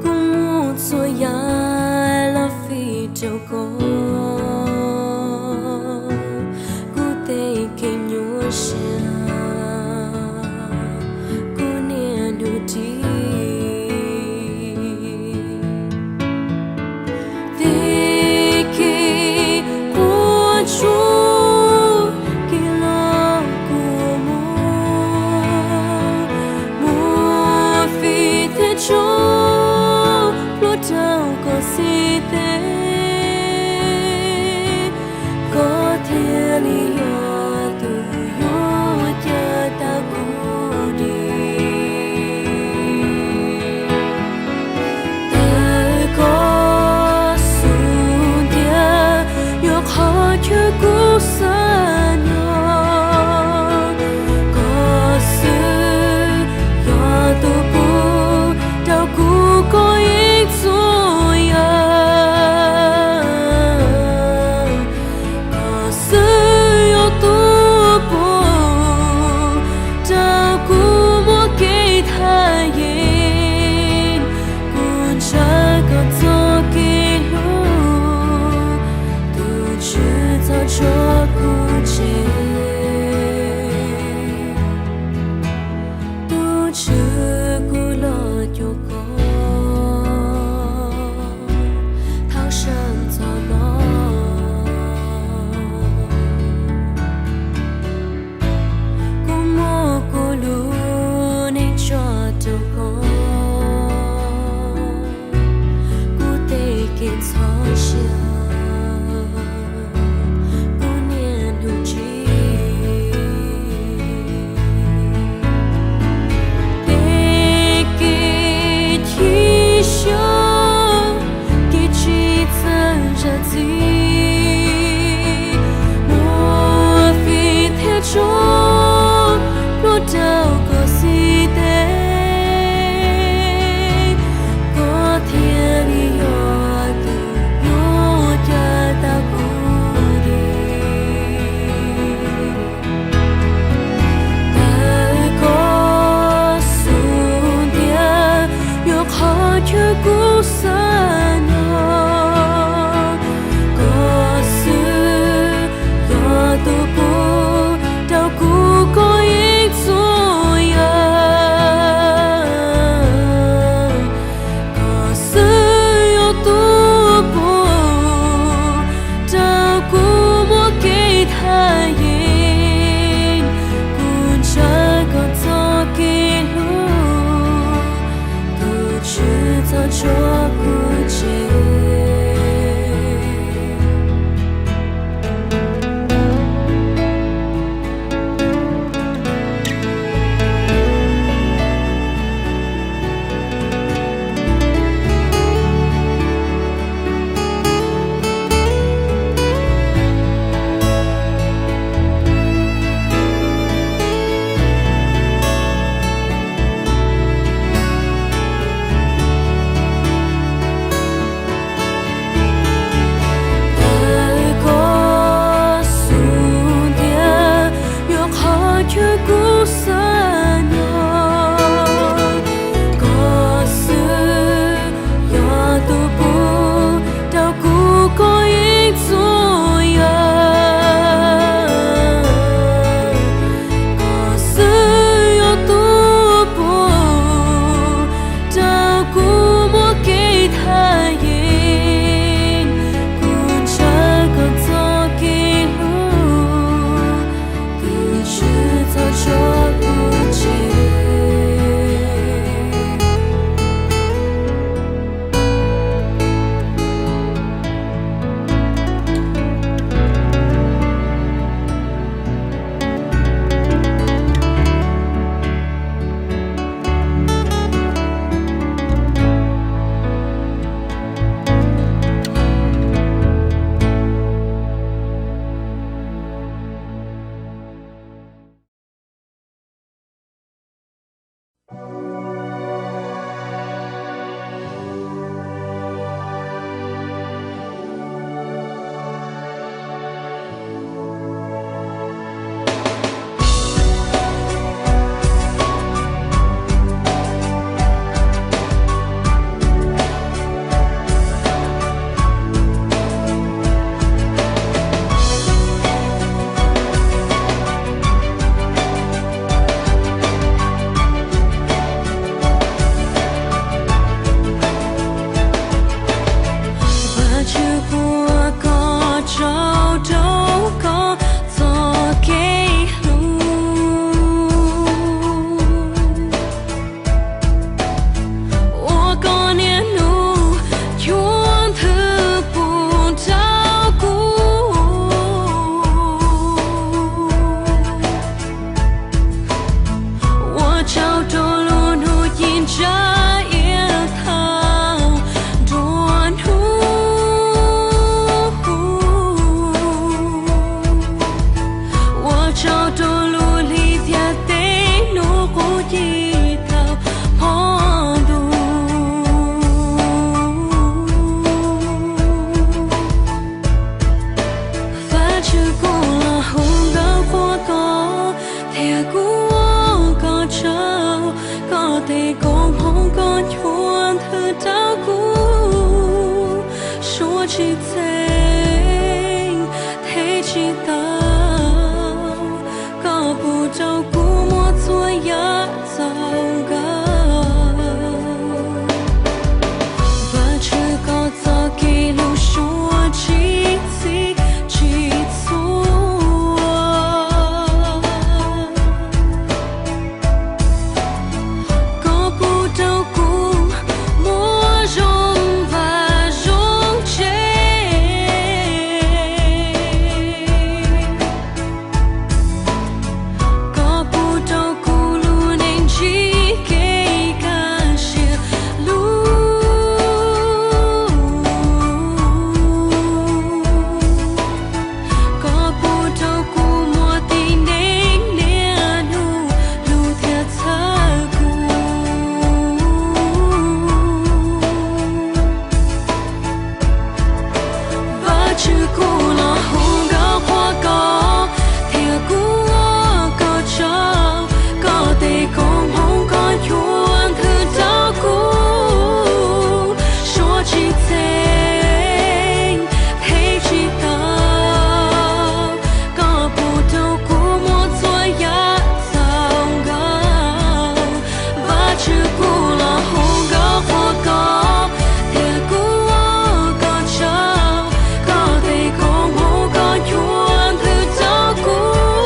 Kuv muab txhua yam los fij rau koj, kuv tej kev nyuaj siab kuv niaj hnub ris. Tej kev quav tsuaj, kev loj kua muag, muab fij thiab tso plhuav rau koj xib teb, koj thiaj li yog tus yuav cawm tau kuv dim. Tawm koj xub ntiag yuav qhov chaw kuv xav nyob, koj xwb yog tus pub rau kuv koj ib txhia yam. Koj xwb yog tus pub rau kuv muaj kev thaj yeeb, kuv ntshaw koj txoj kev hlub, tus Tswv txhob tso kuv tseg. Tus Tswv, kuv los cuag koj thaum sawv ntxov no. Kuv muab kuv lub neej tso rau koj, kuv tej kev ntxhov siab kuv niaj hnub ntsib. Tej kev chim siab, kev tsis txawj zam txim, muaj fij thiab tso plhuav rau koj xib teb, koj thiaj li yog tus yuav tsis txheeb thiab tsis tau, koj pub rau kuv muaj txhua yam txaus nkauj. Vajtswv, koj txoj kev hlub suav tsis txhim tsis txhua. Koj pub rau kuv muaj zoo vaj zoo tsev. Koj pub rau kuv lub neej ntsib kev kaj siab lug. Koj pub rau kuv muaj tib neeg niaj hnub hlub thiab txhawb kuv. Vajtswv, kuv los hu nkauj qhuas koj, thiab kuv ua koj tsaug. Koj tej koob hmoov koj cua nthwv rau kuv, suav tsis txheeb thiab tsis tau. Koj pub rau kuv muaj txhua yam txaus nkauj. Vajtswv, kuv los hu nkauj qhuas koj, thiab kuv ua koj tsaug. Koj tej koob hmoov koj cua nthwv rau kuv,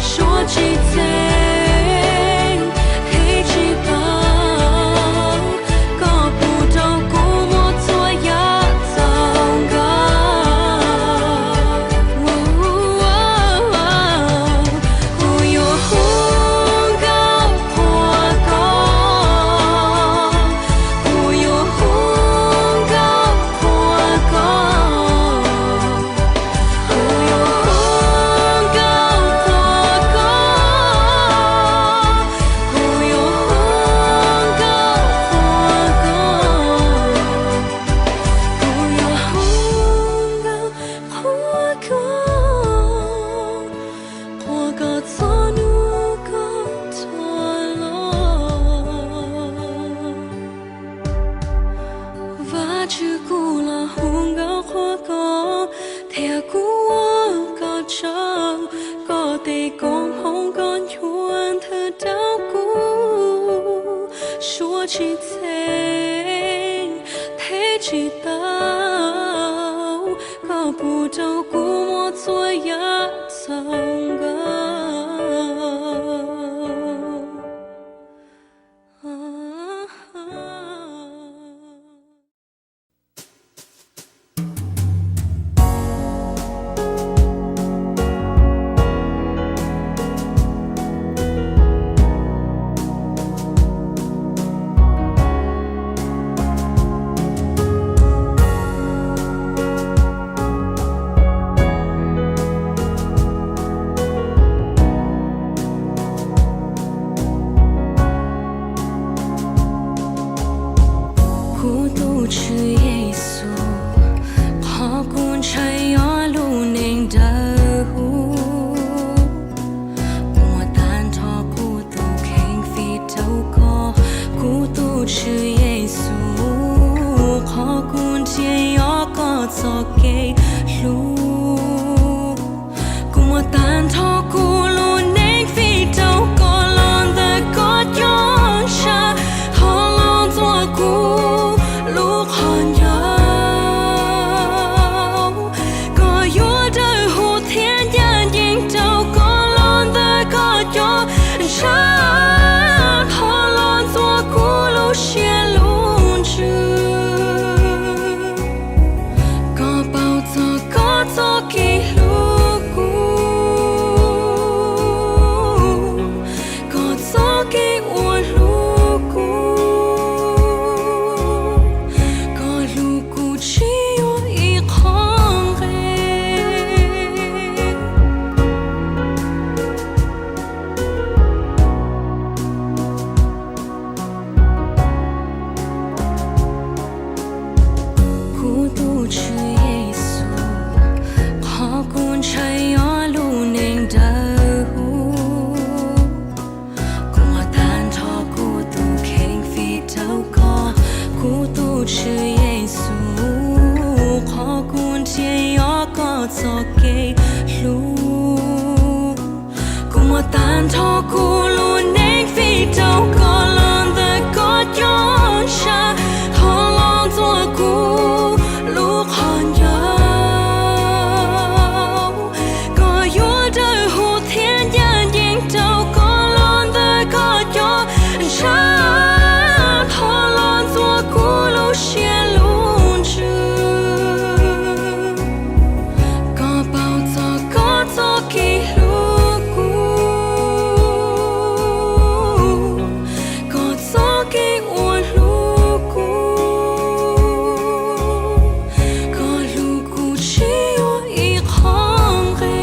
suav tsis txheeb thiab tsis tau. Koj pub rau kuv muaj txhua yam txaus nkauj. Kuv yuav hu nkauj qhuas koj, kuv yuav hu nkauj qhuas koj, kuv yuav hu nkauj qhuas koj, kuv yuav hu nkauj qhuas koj, kuv yuav hu nkauj qhuas koj, qhuas koj txog hnub koj rov los. Vajtswv, kuv los hu nkauj qhuas koj, thiab kuv ua koj tsaug. Koj tej koob hmoov koj cua nthwv rau kuv, suav tsis txheeb thiab tsis tau. Koj pub rau kuv muaj txhua yam txaus nkauj. Kuv tus Tswv Yexus, qhov kuv ntshai yog lub neej dawb huv. Kuv muab tag nrho kuv tus kheej fij rau koj, kuv tus Tswv Yexus, qhov kuv nrhiav yog koj txoj kev hlub. Kuv muab tag nrho kuv lub neej fij rau koj los ntawm koj cov ntshav, thov los ntxuav kuv lub qhov ncauj. Koj yuav dawb huv thiab ncaj ncees rau koj los ntawm koj cov ntshav, thov los ntxuav kuv lub siab lub ntsws. Koj paub Kuv lub neej vim rau koj los ntawm koj cov ntshav, thov los ntxuav kuv lub qhov ncauj. Koj yuav dawb huv thiab ncaj ncees rau koj los ntawm koj cov ntshav, thov los ntxuav kuv lub siab lub ntsws. Koj paub txog koj txoj kev hlub kuv, koj txoj kev uas hlub kuv, koj hlub kuv tsis yuav ib qho nqe.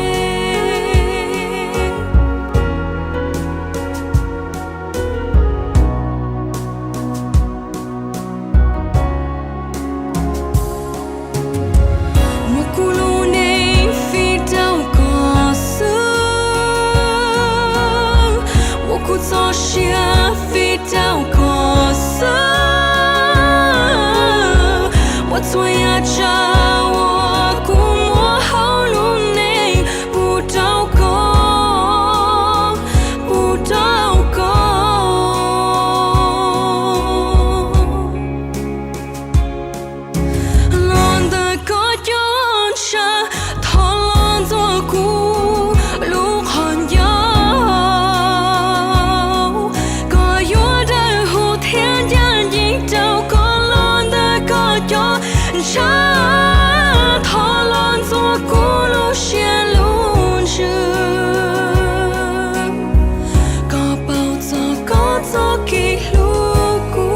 Muab kuv lub neej vim rau koj xwb, muab kuv txoj sia vim rau koj xwb, muab txhua yam tsav uas kuv muaj hauv lub neej pub rau koj, pub rau koj. Los ntawm koj cov ntshav, thov los ntxuav kuv lub qhov ncauj. Koj yuav dawb huv thiab ncaj ncees rau koj los ntawm koj cov ntshav, thov los ntxuav kuv lub siab lub ntsws. Koj paub txog koj txoj kev hlub kuv,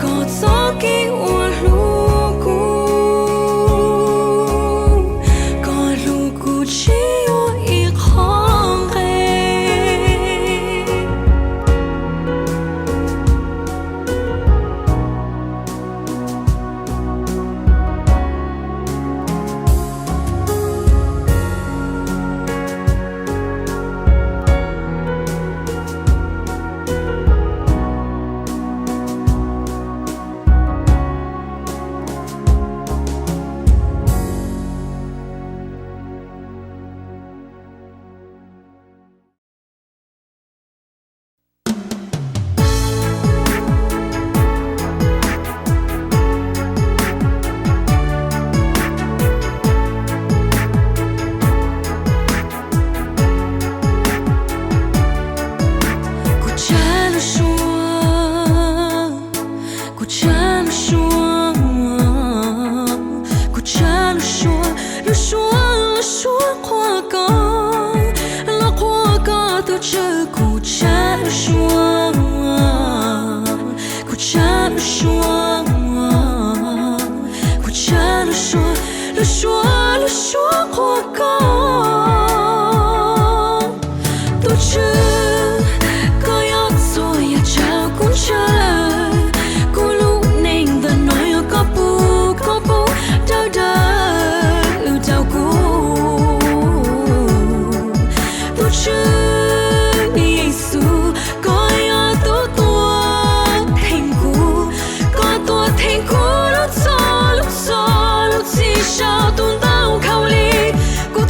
koj txoj kev uas hlub kuv, koj hlub kuv tsis yuav ib qho nqe. Kuv tsa lub suab, kuv tsa lub suab, kuv tsa lub suab, lub suab, lub suab qhuas koj, los qhuas koj tus Tswv. Kuv tsa lub suab, kuv tsa lub suab, kuv tsa lub suab, lub suab, lub suab qhuas koj tus Tswv. Koj yog txhua yam tsav kuv ntshaw lawm, kuv lub neej ntawm no yog koj pub, koj pub dawb dawb rau kuv. Tus Tswv Yexus, koj yog tus tuav theej kuv, koj tuav theej kuv lub txhoj lub txhua lub txim saum tus ntoo khaub lig. Kuv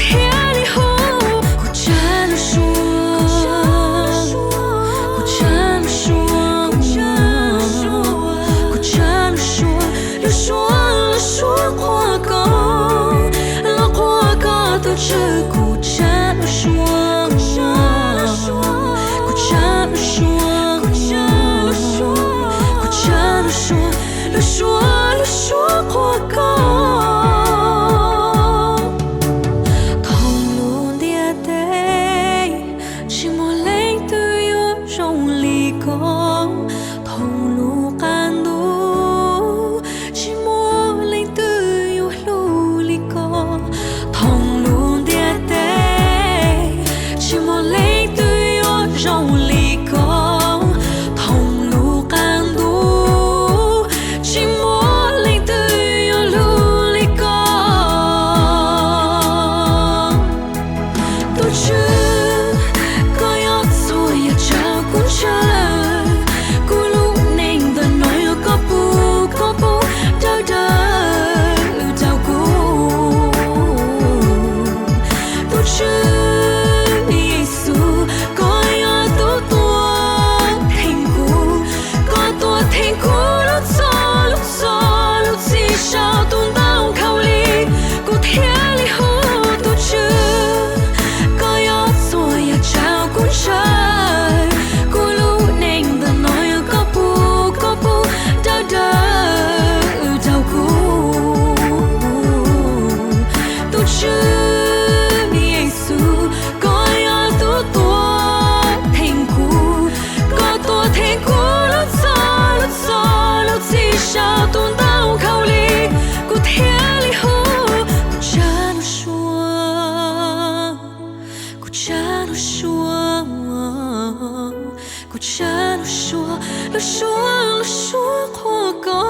Theej kuv lub txhua lub txhua lub txim saum tus ntoo khaub lig, kuv thiaj li hu tus Tswv. Koj yog txhua yam tsav kuv ntshaw, kuv lub neej ntawm no yog koj pub, koj pub dawb dawb rau kuv. Tus Tswv Yexus, koj yog tus tuav theej kuv, koj tuav theej kuv lub txhua lub txhua lub txim saum tus ntoo khaub lig, kuv thiaj li hu, kuv tsa lub suab, kuv tsa lub suab, kuv tsa lub suab, lub suab, lub suab qhuas koj.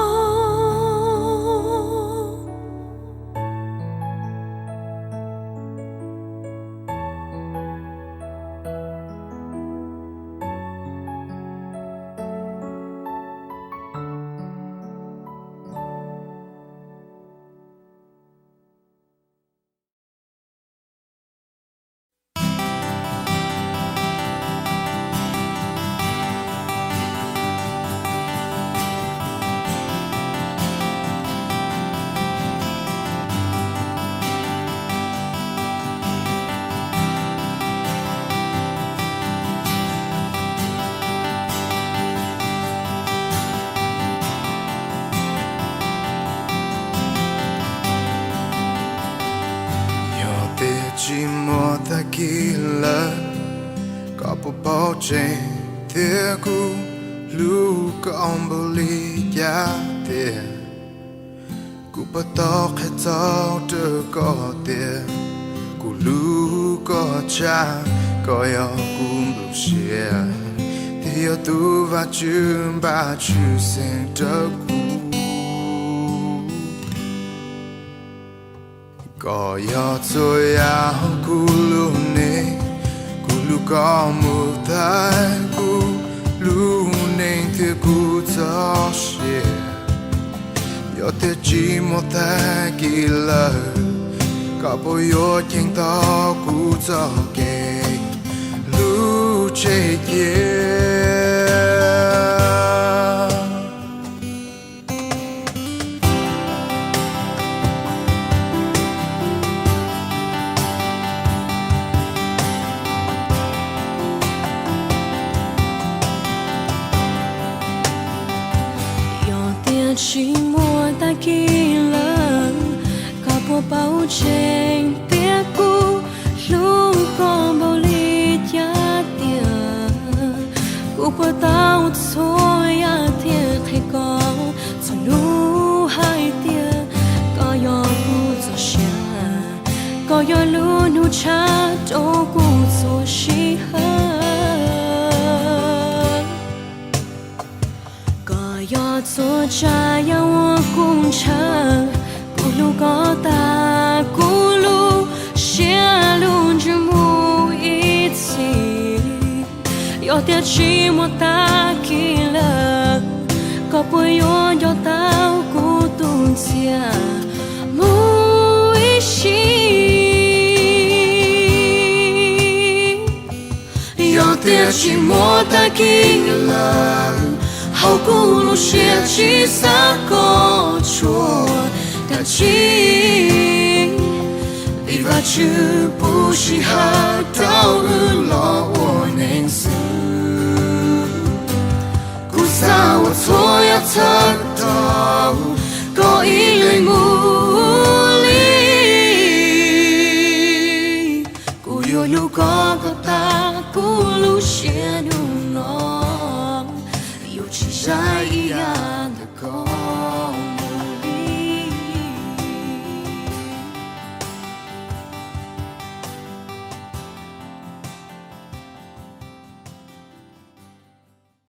Yog tias tsis muaj tag kis lawm, koj puas paub tseeb tias kuv hlub koj npaum li cas tiag? Kuv puas tau qhia txog rau koj tias kuv hlub koj tshaj koj yog kuv nplooj siab, thiab yog tus Vajtswv npaj tshwj xeeb rau kuv. Koj yog txhua yam hauv kuv lub neej, kuv hlub koj mus tag kuv lub neej thiab kuv txoj sia. Yog tias tsis muaj tag kis lawm, koj puas yuav ceev tau kuv txoj kev hlub tseg cia? Yog tias tsis muaj tag kis lawm, koj puas paub tseeb tias kuv hlub koj npaum li cas tiag? Kuv puas tau txhua yam thiab qhia koj txhua lub hais tias koj yog kuv txoj sia, koj yog lub hnub tshaj rau kuv txhua sij hawm. Koj yog txhua tsav yam uas kuv ntshaw, kuv hlub koj tas kuv lub siab lub ntsws mus ib txhis. Yog tias tsis muaj tag kis lawm, koj puas yuav nco tau kuv tus ntxhias mus ib sim? Yog tias tsis muaj tag kis lawm, hauv kuv lub siab tsis xav kob tshuaj dab tsi, vim Vajtswv pub sij hawm rau wb los ua neeg xwb. Kuv xav ua txhua yam txhawb rau koj ib leeg mus li. Kuv yuav hlub koj kom